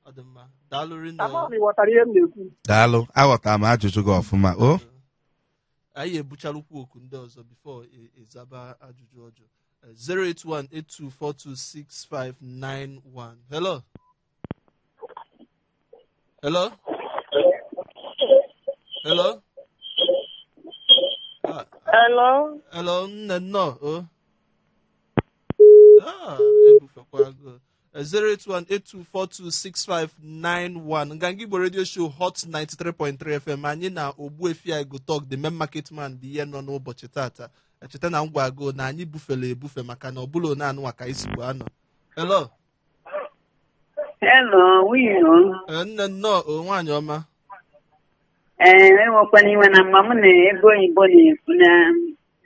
Speaker 2: Ọ dị mma, daalụ rinne.
Speaker 7: Ama m ị ghọtara ihe m na-ekwu.
Speaker 9: Daalụ, aghọtara m ajụjụ gị ọfụma o.
Speaker 2: Anyị ebucharukwu oku ndị ọzọ before ịzaba ajụjụ ọjọọ. 08182426591. Hello, hello, hello. Ah,
Speaker 10: Hello.
Speaker 2: Hello, nne, nnọọ o. Ah, ebufekwago. 08182426591. Nganga Igbo Radio Show, Hot 93.3 FM. Anyị na Ogbuefi I Go Talk, the main market man, bụ ihe nọ n'ụbọchị tata. Echeta na ngwa go na anyị bufere ebufe, maka na ọbụla one anụnwa ka anyị sikwa anọ. Hello.
Speaker 10: Hello, nwunye.
Speaker 2: Nne, nnọọ o, nwaanyị ọma.
Speaker 10: Ee, ewekwana iwe na mma mụ na ebe oyibo na-ekwu na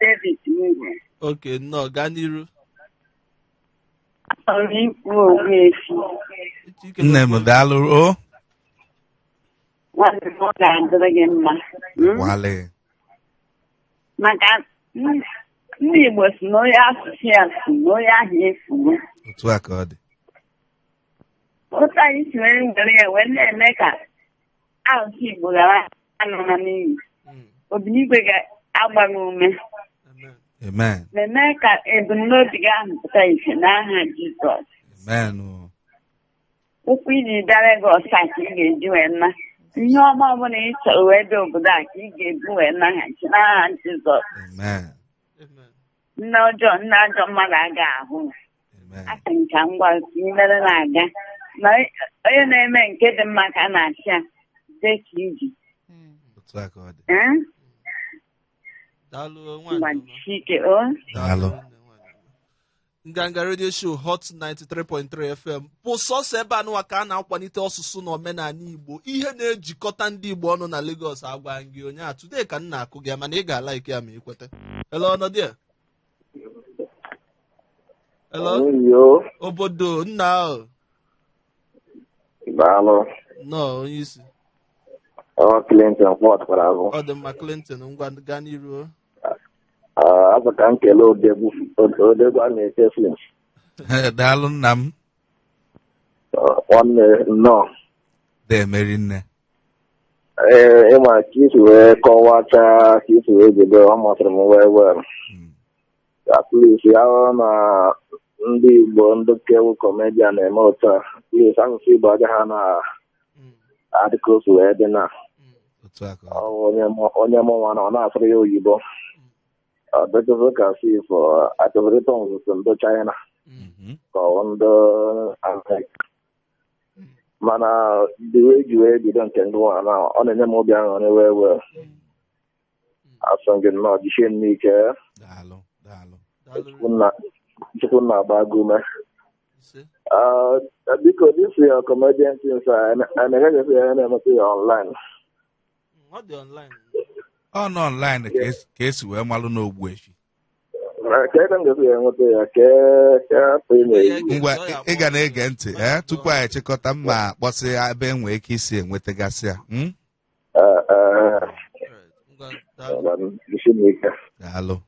Speaker 10: David Ngwe.
Speaker 2: Okay, nnọọ, gaa n'iru.
Speaker 10: Achọrọ m ikwu Ogbuefi.
Speaker 2: Chike.
Speaker 9: Nne m, daalụ o.
Speaker 10: Nwanne m, ọ ga-adịrị gị mma.
Speaker 9: Wale.
Speaker 10: Maka ndị Igbo si na onye asụsụ ya si na onye ahụ efugo.
Speaker 9: Otu a ka ọ dị.
Speaker 10: Otu anyị si wee were ya wee na-eme ka asụsụ Igbo ghara anọ n'iyi. Obinigwe ga-agba gị ume.
Speaker 2: Amen.
Speaker 9: Amen.
Speaker 10: Na-eme ka ebumnobi gị ahụ pụta ìhè n'aha Jizọs.
Speaker 9: Amen o.
Speaker 10: Ụkwụ iji bịa Legọs a ka ị ga-eji wee na ihe ọma ọbụla ị chọrọ wee bịa obodo a ka ị ga-ebu wee naghachi n'aha Jizọs.
Speaker 9: Amen.
Speaker 2: Amen.
Speaker 10: Nne ọjọọ, nne ajọ mmadụ aga ahụ.
Speaker 9: Amen.
Speaker 10: Asị m ka m gwa ka ị mere na-aga na onye na-eme nke dị mma ka a na-achị ya dị ka iji.
Speaker 9: Otu a ka ọ dị.
Speaker 10: Eh?
Speaker 2: Daalụ, nwaanyị
Speaker 10: Ngwa,
Speaker 2: ọma.
Speaker 10: jisike o.
Speaker 9: Daalụ.
Speaker 2: Nganga Radio Show, Hot 93.3 FM, bụ sọsọ ebe anụwa ka a na-akwalite ọsụsụ na omenala Igbo, ihe na-ejikọta ndị Igbo ọnụ na Lagos. Agwa gị onye a today ka m na-akụ gị ya, mana ị ga-ala ike ya ma ị kweta. Hello, ọnọdụ ya. Hello.
Speaker 5: Yo,
Speaker 2: Obodo nna ahụ.
Speaker 5: Daalụ.
Speaker 2: Nnọọ, onye isi.
Speaker 5: Ọ Clinton kpọtụkwara ahụ.
Speaker 2: Ọ dị mma, Clinton, ngwa, gaa n'iru o.
Speaker 5: Azụ ka m kelee odegwu, odegwu a na-eche film.
Speaker 9: Daalụ, nna m.
Speaker 5: Nwanne, nnọọ.
Speaker 9: Demeri nne.
Speaker 5: Ee, ịma ka isi wee kọwachaa, ka isi wee bido, ọ masịrị m wee wee. At least ya hụ na ndị Igbo, ndị kewu comedian na-eme otu a. At least asụsụ Igbo agaghị na adị ka o si wee dị na.
Speaker 9: Otu a ka ọ
Speaker 5: Ọ bụ onye mụ nwa na ọ na-asụrụ ya oyibo. Ọ dịtụzụ ka si ifo achọrịta nzuzo ndị China ka ọ bụ ndị Amerịka. Mana the way ji wee bido nke ndị nwa na ọ na-enye m obi aṅụrị wee wee. Asọ gị nnọọ, jisie m n'ike.
Speaker 9: Daalụ, daalụ.
Speaker 2: Daalụ.
Speaker 5: Chukwu na-agba gị ume.
Speaker 2: Ise.
Speaker 5: Biko, this your comedian things, I na-emegasị ya, na-emeta ya online?
Speaker 2: Ọ dị online.
Speaker 9: Ọ nọ online ka esi wee malụ n'Ogbuefi.
Speaker 5: Ka ebe m ga-esi ya enweta ya, ka afọ ị na-eyi?
Speaker 9: Ngwa, ị ga na-ege ntị ee tupu anyị chịkọta mma kpọsị ya ebe e nwee ike isi enwetagasị ya?
Speaker 5: Eh, eh.
Speaker 2: Alright, ngwa, daalụ. Daalụ.
Speaker 5: Jisi m ike.
Speaker 9: Daalụ.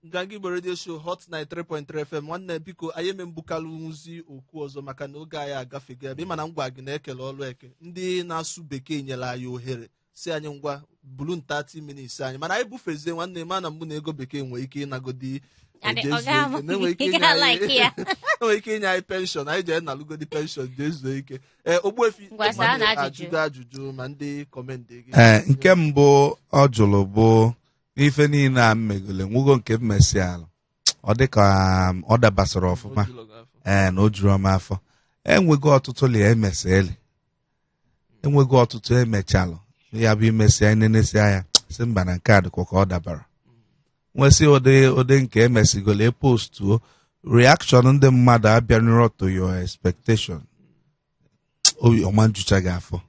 Speaker 2: Nganga Igbo Radio Show, Hot 93.3 FM. Nwanne, biko, anyị eme mbukalụzi okwu ọzọ maka na oge anyị agafego ebe. Ịma na ngwa gị na-ekele ọlụ eke, ndị na-asụ bekee nyere anyị ohere si anyị ngwa bulu 30 minutes anyị, mana anyị bufezie. Nwanne, ma na mbụ na ego bekee nwere ike ịnagodi eje
Speaker 4: ọ
Speaker 2: zuo
Speaker 4: ga-ama-
Speaker 2: ike, na-enwe ike
Speaker 4: ị
Speaker 2: inye
Speaker 4: ga
Speaker 2: anyị-
Speaker 4: like ya.
Speaker 2: enwere ike inye anyị pension, anyị jee nalụgodi pension, jee zuo ike. Ee, Ogbuefi,
Speaker 4: Ngwa, saa na ajụjụ.
Speaker 2: ajụgo ajụjụ ma ndị comment gị.
Speaker 9: Ee, nke mbụ ọ jụrụ bụ n'ife niile a m megole nwugo nke m mesịalụ, ọ dị ka ọ dabasịrị ọfụma.
Speaker 2: O juru gị afọ.
Speaker 9: Ee, na o juru m afọ. Enwego ọtụtụ li emesịrị, enwego ọtụtụ emechalụ, ya bụ imesịa enenesia ya, si mba, na nke a dịkwa ka ọ dabara. Nwesị ụdị ụdị nke emesigolo, epostuo, reaction ndị mmadụ abịanyụrọ to your expectation, obi ọma njucha gị afọ,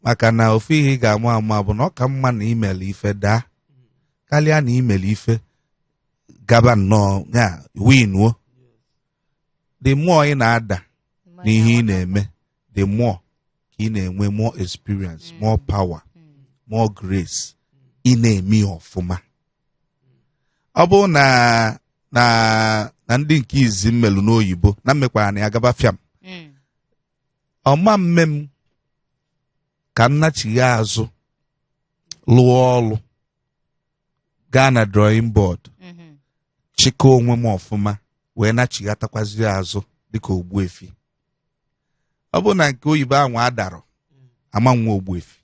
Speaker 9: maka na ofu ihe ị ga-ama ama bụ na ọ ka mma na imele ife daa karịa na imele ife gaba nnọọ ya winuo. The more ị na-ada n'ihe ị na-eme, the more ka ị na-enwe more experience, more power, more grace, ị na-eme ya ọfụma. Ọ bụrụ na ndị nke izi mmelụ n'oyibo na mmekwara na ya gaba fiam, ọma mme m ka m nachigha azụ lụọ ọlụ, gaa na drawing board, chịkọọ onwe m ọfụma, wee nachighatakwazi azụ dịka Ogbuefi. Ọ bụrụ na nke oyibo ahụ adarọ, ama nwa Ogbuefi.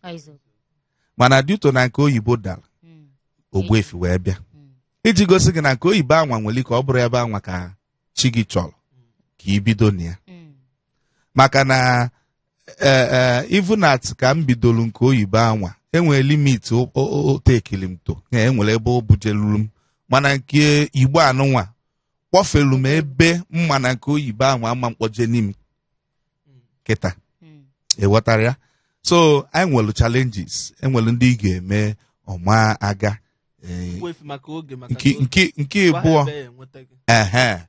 Speaker 9: Mana due to na nke oyibo dara, Ogbuefi wee bịa iji gosi gị na nke oyibo anwa nwere ike ọ bụrụ ebe anwa ka chi gị chọrọ ka i bido na ya. Maka na ee, even at ka m bidoro nke oyibo anwa, enwere limit o tekili m to ya, enwere ebe o bujeluru m, mana nke igbo anụnwa kpọfelu m ebe mma na nke oyibo anwa ama mkpọjeni m kịta. Ịghọtara ya? So anyị nwere challenges, enwere ndị ị ga-eme ọma aga
Speaker 2: Ogbuefi, maka oge, maka
Speaker 9: nke
Speaker 2: na oge.
Speaker 9: nke
Speaker 2: Gwa ha
Speaker 9: ịbụọ.
Speaker 2: ebe ya enweta gị.
Speaker 9: Ehe,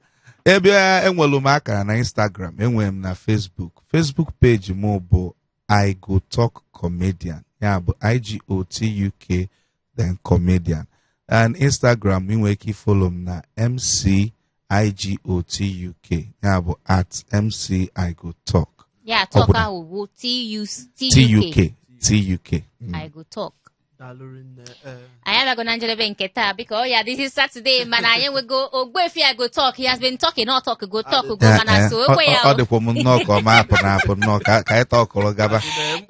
Speaker 9: ebe enwere m akara na Instagram, enwere m na Facebook. Facebook page m bụ Igotuk Comedian, ya bụ Igotuk then comedian. And Instagram, ị nwere ike follow m na MC Igotuk, ya bụ @MCIgoTalk.
Speaker 4: Ya talk
Speaker 9: Ọ bụ na-
Speaker 4: ahụ bụ T U T U K.
Speaker 9: Tuk Tuk.
Speaker 4: I go talk.
Speaker 2: Daalụ rinne. Ee.
Speaker 4: Anyị abịago na njedebe nke taa. Biko, ọ ya, this is Saturday, mana anyị enwego Ogbuefi I go talk. He has been talking, not talk go talk go, mana so ekwe ya
Speaker 9: ọ
Speaker 4: o.
Speaker 9: dịkwa m nnọọ ka ọ ma apụ na apụ nnọọ ka anyị tọkụrụ gaba.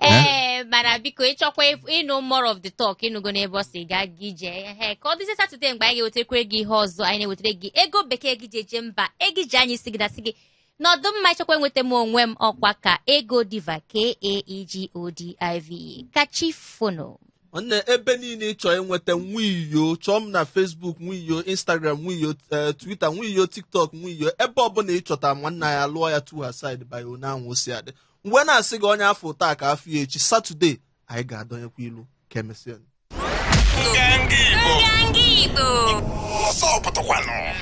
Speaker 4: Ee, mana biko, ịchọkwa ịnụ more of the talk, ịnụgo n'ebe ọ si gaa gị jee. Ehe, ka ọ dịzie Saturday mgbe anyị ga-ewetakwa gị ihe ọzọ. Anyị na-ewetara gị ego bekee gị ji eje mba, ego iji anyị si gị na sị gị n'ọdụ mma. Ịchọkwa enweta m onwe m, ọkwa ka Ego Diva, Kaegodive. Kachi fono.
Speaker 2: Nwanne, ebe niile ị chọọ ịnweta Nwiyo, chọọ m na Facebook Nwiyo, Instagram Nwiyo, Twitter Nwiyo, TikTok Nwiyo, ebe ọbụla ị chọtara m, nwanne ya lụọ ya to her side by onye si adị. Mgbe na-asị gị onye afọ taa ka afọ ya echi Saturday, anyị ga-adọnyekwa ilu ka emesịa.
Speaker 1: Nganga Igbo.
Speaker 4: Nganga Igbo.
Speaker 1: Ọsọ pụtakwanụ.